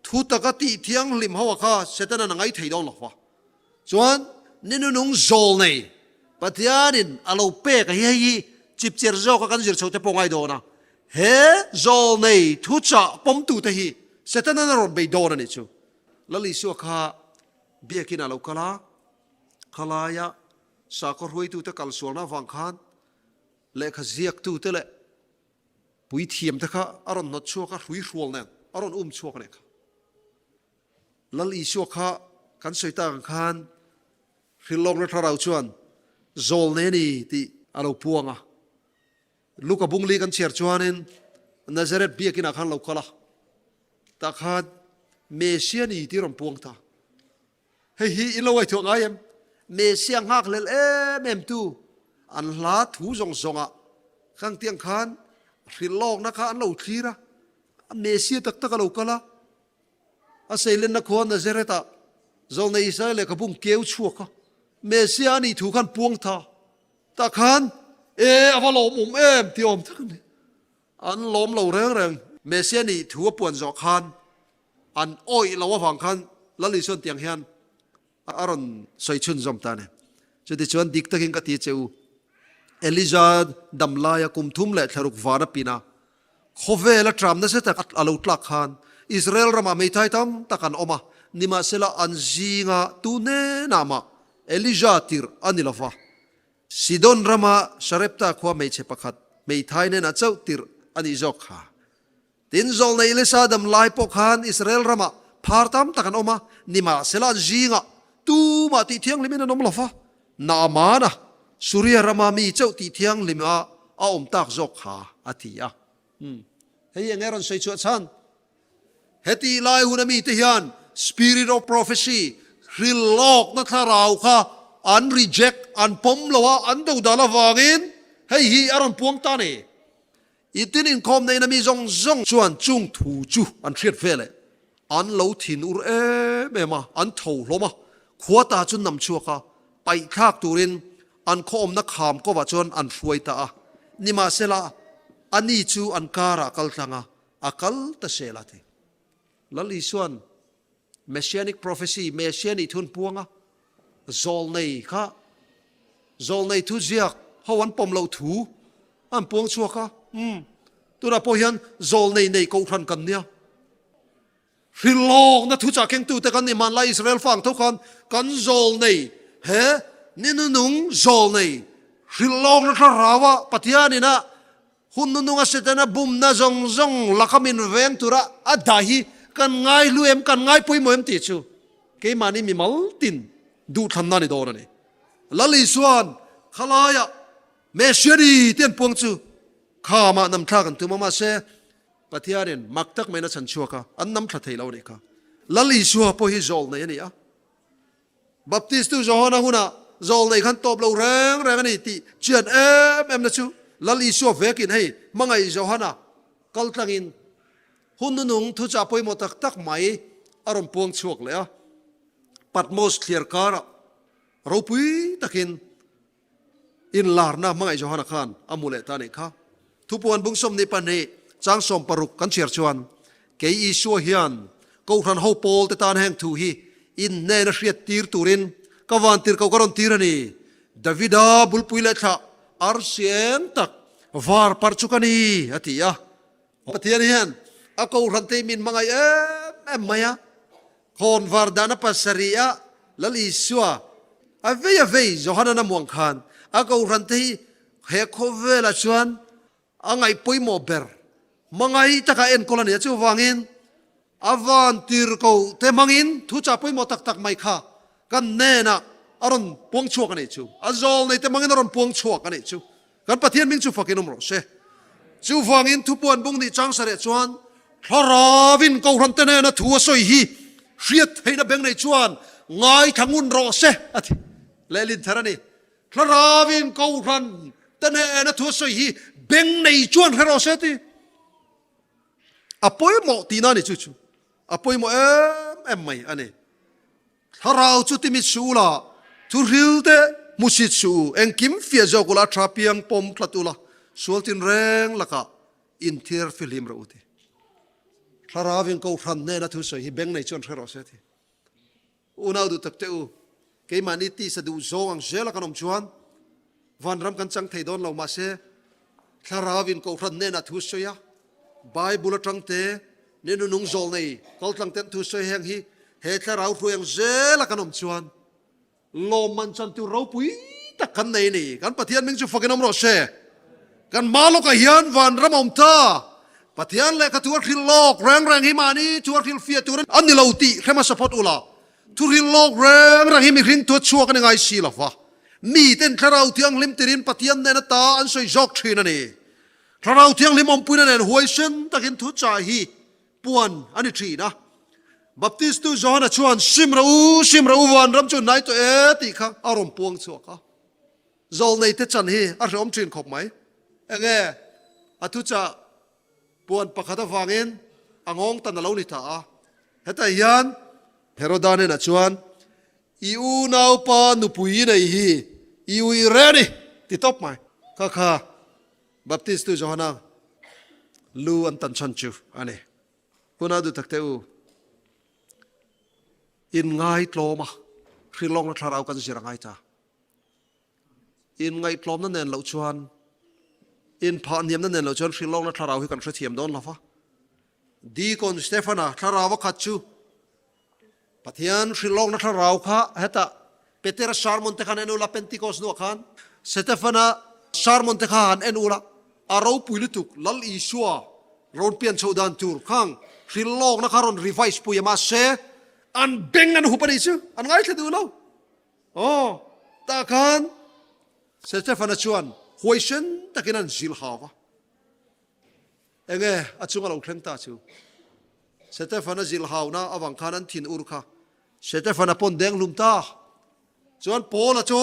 thu taka tih thianghlim ho a kha Setanan a ngaithei dawn lo va. Chuan ni nunung zawl nei Pathianin a lo pek a hi, hei hi chipchiar zawka kan zir chho te pawh ngai dawn a. He zawlnei thuchah pawmtute hi Setana'n a rawn bei dawn a nih chu. Lal Isua kha biakin a lo kal a, khalaia sakhaw hruaitute kalsualna avang khan lehkha ziaktute leh puithiamte kha a rawn hnawt chhuak a, hruihrual nen a rawn um chhuak a nih kha. Lal Isua kha kan sawi tak ang khan hrilhlawkna thlarau chuan zawlnei a ni tih a lo puang a. Luka bungli kan chhiar chuanin Nazareth biakinah khan lo kal a, tah khan Messia ni tih a rawn puang ta. Hei hi in lo ngaihtuah ngai em? Messia nghakhlel em em tu an hla thu zawng zawngah khang tiang khan hrilhlawkna kha an lo thlir a, Messia tak tak a lo kal a, a seilenna khua Nazareth-ah Zawlnei Isaia lehkhabung keu chhuak a, Messia a nih thu khan puang ta. Tah khan, E, a va lawmawm em tih awm tak a ni. An lawm lo reng reng. Messia nih thu a puan zawh khan an awih lo avang khan Lal Isuan tiang hian a rawn sawi chhunzawm ta a ni. Chutichuan dik takin ka ti che u, Elija dam laia kum thum leh thlaruk van a pin a, khawvel a tram nasa tak a lo tlak khan Israel ramah hmeithai tam tak an awm a, nimahsela an zinga tu hnenah mah Elija tirh a ni lo va. Sidon rama Sarepta khua hmeichhe pakhat hmeithai hnenah chauh tirh a nih zawk kha. Tin, zawlnei Elisa dam lai pawh khan Israel ramah phar tam tak an awm a, nimahsela an zingah tumah tih thianghlimin an awm lo va. Naamana, Suria rama mi chauh tih thianghlim a a awm tak zawk kha a ti a. Hei eng nge rawn sawi chhuah chhan? Heti lai huna mite hian Spirit of Prophecy, hrilhlawkna thlarau kha an reject, an pawm lo a, an dodal avangin hei hi a rawn puang ta a ni. I tin inkhawm neihna mi zawng zawng chuan chung thu chu an hriat ve leh an lo thin ur em em a, an tho hlawm a, khua ta chu nam chhuak a, paih thlak turin an khawawmna kham kovah chuan an hruai ta a. Nimahsela, ani chu an karah kal tlang a, a kal ta sel a ti. Lal Isua'n Messianic prophecy, Messia nih thun puang a, zawlnei kha zawlnei thu ziak ho an pawm loh thu an puang chhuak a, umm tunah pawh hian zawlnei nei kohhran kan nia. Hrilhlawkna thuchah kengtute kan ni hmanlai Israel fa ang tho khan kan zawlnei he ni nunung zawlnei hrilhlawkna thlarau a Pathianin a Hun nununga Setana bumna zawng zawng laka min veng tura a dah hi kan ngai hlu em, kan ngai pawimawh em tih chu keimahni mimal tin duhthlanna a ni dawn a ni. Lal Isua'n khalaiah Messiani te an puang chu khamah namthlak an tum a, mahse Pathianin mak tak maiin a chhan chhuak a, an namthla thei lo a nih kha. Lal Isua pawh hi zawl nei a ni a. Baptistu Johana hunah zawl nei khan tawp lo reng reng a ni tih chian em em na chu Lal Isua vekin hei hmangaih Johana kal tlangin hun nunung thuchah pawimawh tak tak mai a rawn puang chhuak leh a. Patmos thliar karah ropui takin Inlarna hmangaih Johana khan a hmu leh ta a nih kha. Thupuan bung 22 chang 60 kan chhiar chuan, Kei Isua hian Kohhran ho pawl te tan heng thu hi in hnena hriat tir turin ka van tir ko ka rawn tir a ni. Davida bulpui leh thlah arsi eng tak var parh chu ka ni, a ti a. Pathian hian a Kohhran te hi min hmangaih em em mai a. Khawnvar dahna pasarih-ah Lal Isua a vei a vei Johanan a muang khan a kohhran te hi he khawvelah chuan a ngaih pawimawh ber hmangaih taka enkawl a ni a. Chuvangin a van tirko te hmangin thuchah pawimawh tak tak mai kha kan hnenah a rawn puang chhuak a nih chu. A zawl nei te hmangin a rawn puang chhuak a nih chu. Kan Pathian hming chu fakin awm rawh se. Chuvangin thupuan bung nih chang sareh chuan Thlaravin Kohhran te hnena thu a sawi hi hriat theihna beng nei chuan ngaithla ngun rawh se a ti. Lehlin thar a ni. Thlaravin Kohhran te hnena thu a sawi hi beng nei chuan hre rawh se a ti. A pawimawh tihna a ni chu chu. A pawimawh em em mai a ni. Thlarau chu timit suh ula, thuhril te hmusit suh u, engkim fiah zawk ula, a tha piang pawm tlat ula, sual tinreng lakah inthiar fihlim rawh u ti. Thlarauin Kohhran hnena thusawi hi beng nei chuan hre rawh se ti. Unau duh tak teh u, keimahni tisa duh zawng ang zela kan awm chuan vanram kan chang thei dawn lo mahse. Thlarauin Kohhran hnenah thu sawi a, Bible atang te, ni nunung zawl nei kaltlang ten thu sawi heng hi he thlarau hruai ang zela kan awm chuan lawmman chan tur ropui tak kan nei a ni. Kan Pathian hming chu fakin awm rawh se. Kan hma lawkah hian vanram a awm ta. Pathian lehkha thu a hrilh lawk reng reng hi mahni thu a hrilh fiah tur a ni lo tih hre hmasa phawt ula. Thu hrilh lawk reng reng hi mihring thu a chhuak a ni ngai si lo va. Miten Thlarau Thianghlim tirin Pathian nen ata an sawi zawk thin a ni. Thlarau Thianghlim awmpuina nen huaisen takin thuchah hi puan a ni thin a. Baptistu Johana chuan, Sim rawh u, sim rawh u, vanram chu hnai tawh e tih kha a rawn puang chhuak a. Zawlneite chan hi a hrehawm thin khawp mai. Enge a thuchah puan pakhat avangin a nghawng tan a lo ni ta a. Hetah hian Heroda hnenah chuan, I unaupa nupui nei hi i ui re a ni, ti tawp mai. Kha kha Baptistu Johana lu an tan chhan chu a ni. Huna duh tak teh u, inngai tlawm a, hrilawkna thlarau kan zir a ngai ta. Inngaihtlawmna nen loh chuan, inphahniamna nen loh chuan hrilawkna thlarau hi kan hrethiam dawn lo va. Deacon Stefana thlarau a khat chu Pathian hrilawkna thlarau kha hetah Petera sermon te khan en ula, Pentecost hnuah khan Setefana sermon te kha han en ula, a ropui lutuk Lal Isua rawn pian chhoh dan tur khang hrilawkna kha rawn revise pui a, mahse an beng an hup a nih chu, an ngaithla duh lo. Aw, tah khan Setefana chuan huaisen takin an zil hau va. Enge a chunga lo thleng ta chu? Setefana zil hauna avang khan an thin ur kha. Setefana pawn deng hlum ta. Chuan Paula chu,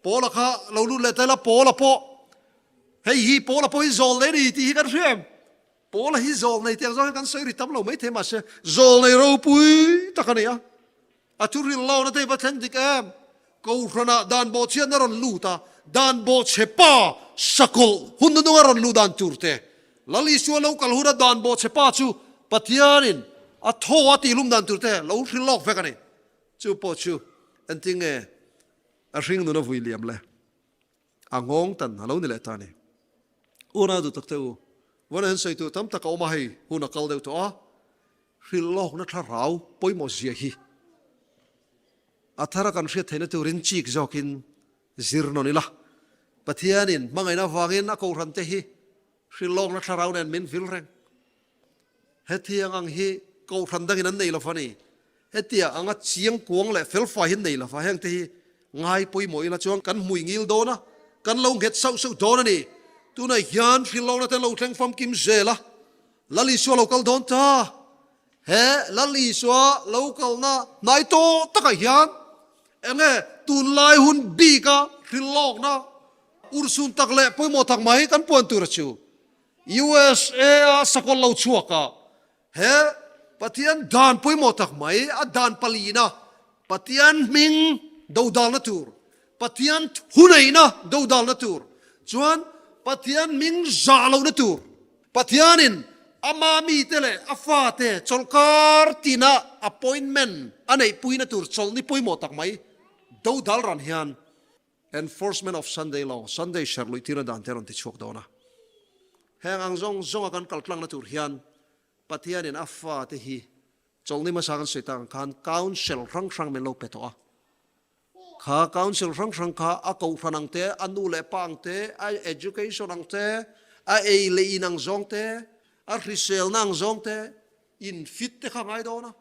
Paula kha lo lut leh ta ila, Paula pawh, hei hi Paula pawh hi zawl nei a ni tih hi kan hria em? Paula hi zawl nei tiang zawng hian kan sawi ri tam lo maithei mahse zawl nei ropui tak a ni a. A thu rilh lohna te hi va thleng dik em? Kohhranah dan bawhchhiatna rawn lut a, dan bawhchhe pa sakawlh hun nununga rawn luh dan tur te, Lal Isua lo kal huna dan bawhchhe pa chu Pathianin a thaw a tihlum dan tur te lo hrilh lawk vek a ni. Chu pawh chu engtinge a hring nun a vui liam le? A nghawng tan a lo ni leh ta a ni. Unau duh tak te u, vawiin hian sawi tur tam tak a awm a, hei hun a kal deuh tawh a, hrilh lawkna thlarau pawimawh zia hi a thara kan hriat theihna turin chik zawkin zir nawn ila. Pathianin hmangaihna avangin a kohhran te hi hrilh lawkna thlarau nen min vil reng. Hetiang ang hi kohhran dangin an nei lo va ni. Hetia anga chiang kuang leh felfai hi an nei lo va, hengte hi ngai pawimawh ila chuan kan hmui ngil dawn a, kan lo nghet sauh sauh dawn a ni. Tunah hian hrilhlawkna te an lo thleng famkim zel a, Lal Isua lo kal dawn ta. He Lal Isua lo kalna hnai tawh takah hian enge tunlai hun bika hrilhlawkna urhsun tak leh pawimawh tak mai kan puan tur a chu. USA a sakawlh lo chhuak a, he Pathian dan pawimawh tak mai, a dan palina Pathian hming dodalna tur, Pathian thuneihna dodalna tur, chuan Pathian hming zah lohna tur, Pathianin ama mite leh a fate chawlhkar tina appointment a neihpuina tur chawlhni pawimawh tak mai dodal ran hian Enforcement of Sunday Law, Sunday serh luih tirna dan te rawn ti chhuak dawn a. Heng ang zawng zawnga kan kal tlangna tur hian Pathianin a fate hi chawlhni hmasa kan sawi tak ang khan Council hrang hrang min lo pe tawh a. Kha Council hrang hrang kha a kohhran ang te, a nu leh pa ang te, a education ang te, a ei leh in ang zawng te, a hriselna ang zawng te, in fit te kha a ngai dawn a.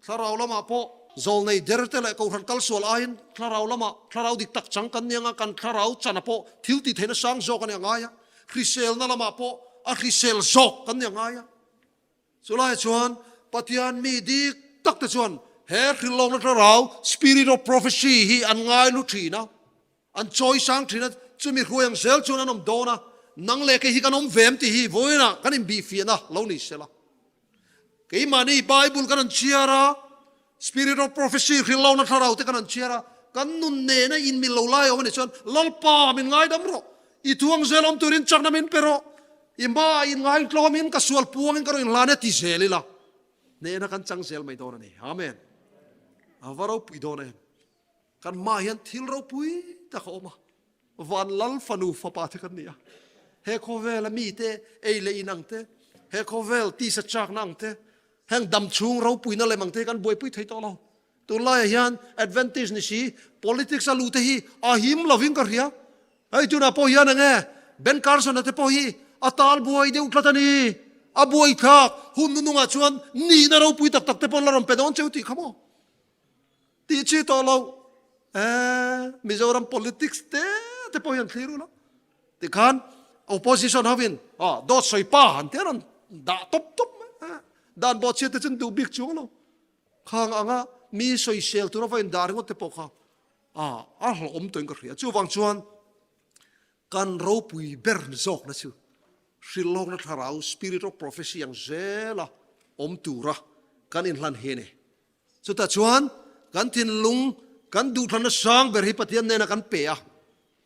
Thlarau lamah pawh zawlnei derte leh kohhran kalsual aiin thlarau lamah thlarau dik tak chang kan nia nga, kan thlarau chana pawh thil tih theihna sang zawk a ni a ngai a, hriselna lamah pawh a hrisel zawk kan ni a ngai a. Chulaiah chuan Pathian mi dik tak te chuan he hrilhlawkna thlarau, spirit of prophecy, hi an ngai lu thin a, an chawi sang thin a, chumi hruai ang zel chuan an awm dawn a, nang leh kei hi kan awm ve em tih hi vawiinah kan inbihfiahna lo ni sela. Keimahni Bible kan han chhiar a, Spirit of Prophecy hrilhlawkna thlarau te kan han chhiar a, kan nun nena inmil lo lai awm a nih chuan Lalpa min ngaidam rawh, i thuang zel awm turin chakna min pe rawh, i hmaah inngaintlawmin ka sual puangin ka rawn inhlan e ti zel ila, hnehna kan chang zel mai dawn a ni. Amen. A va ropui dawn em. Kan hmaah hian thil ropui tak a awm a, van Lal fanu fapa te kan ni a. He khawvela mite ei leh in ang te, he khawvel tisa chakna ang te, heng dam chhung ropuina lem ang te hi kan buaipui thei tawh lo. Tunlaiah hian Adventist ni si politics a luh te hi a him lovin ka hria. Hei tunah pawh hian enge Ben Carson-a te pawh hi a tal buai deuh tlat a ni. A buaithlak hun nunungah chuan nihna ropui tak tak te pawh an la rawn pe dawn cheu tih kha maw? Tih chi tawh lo. Eeh Mizoram politics te te pawh hian thlir ula. Tikhan opposition hovin ah dawt sawi pa han tia rawn dah tawp tawp mai. Dan bawhchhiat te chuan duh bik chuang lo. Khang anga mi sawisel tura va indah ringawt te pawh kha ah a hlawhawm tawhin ka hria. Chuvang chuan kan ropui ber zawkna chu hrilhlawkna thlarau spirit of prophecy ang zela awm tura kan inhlan hi a ni. Chutah chuan kan thinlung kan duhthlanna sang ber hi Pathian hnena kan pe a,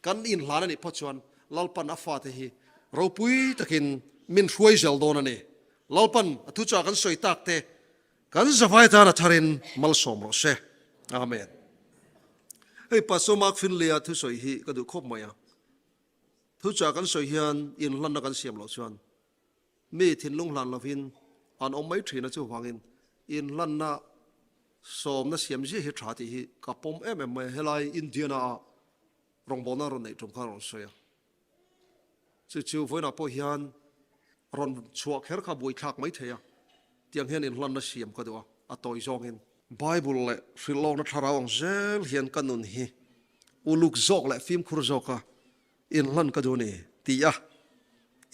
kan inhlan a nih phawt chuan Lalpan a fate hi ropui takin min hruai zel dawn a ni. Lalpan a thuchah kan sawi tak te kan zavai tan a tharin malsawm rawh se. Amen. Hei Pastor Mark Finley-a thusawi hi ka duh khawp mai a. Thuchah kan sawi hian inhlanna kan siam loh chuan Mi thinlung hlan lovin an awm mai thin a, chuvangin inhlanna sawmna siam ziah hi tha tih hi ka pawm em em mai a, helai Indiana-a rawngbawlna rawn neih tum khan a rawn sawi a, chu chu vawiinah pawh hian rawn chhuah kher kha buaithlak mai thei a, tiang hian inhlanna siam ka duh a, a tawi zawngin. Bible leh hrilhlawkna thlarau ang zel hian ka nun hi uluk zawk leh fimkhur zawka Inhlan ka duh a ni, ti a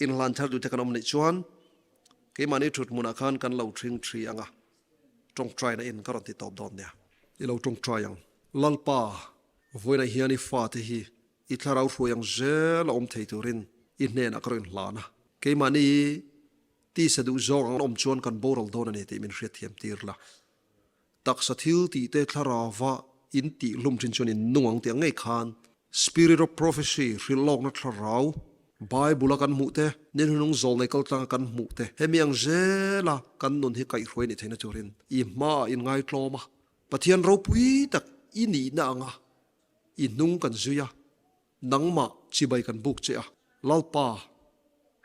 inhlan thar duhte kan awm nih chuan keimahni thut hmunah khan kan lo thing thi ang a, tawngtaina in ka rawn ti tawp dawn nia. I lo tawngtai ang. Lalpa, vawiinah hian i fate hi i thlarau hruai ang zel a awm thei turin i hnenah ka rawn inhlan a, keimahni tisa duh zawng ang awm chuan kan boral dawn a ni tih min hriatthiam tir la. Taksa thil tih te thlarauva in tih hlum thin chuan in nung ang tih ang ngei khan Spirit of Prophecy, hrilhlawkna thlarau, Bible a kan hmuh te, ni hnunung zawlnei kaltlanga kan hmuh te, hemi ang zela kan nun hi kaihhruai nih theihna turin i hmaah in ngaitlawm a, Pathian ropui tak i nihna anga i hnung kan zui a. Nangmah chibai kan buk che a. Lalpa,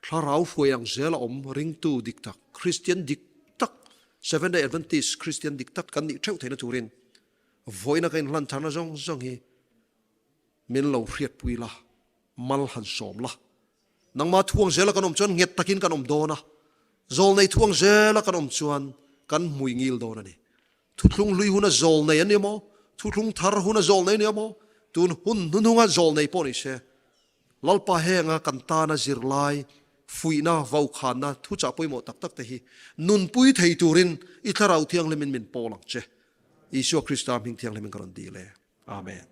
thlarau hruai ang zel a awm ringtu dik tak, Kristian dik tak, Seventh Day Adventist Kristian dik tak kan nih theuh theihna turin vawiina ka inhlan tharna zawng zawng hi min lo hriatpui la, mal han sawm la. Nangmah thuang zela kan awm chuan nghet takin kan awm dawn a, zawlnei thuang zela kan awm chuan kan hmui ngil dawn a ni. Thuthlung hlui huna zawlnei an ni maw? Thuthlung thar huna zawlnei a ni maw? Tun hun hnuhnunga zawlnei pawh ni se, Lalpa henga kan tana zirlai, fuihna, vaukhanna, thuchah pawimawh tak tak te hi nunpui thei turin i Thlarau Thianghlimin min pawl ang che. Isua Krista hming thianghlimin ka rawn dil e. Amen.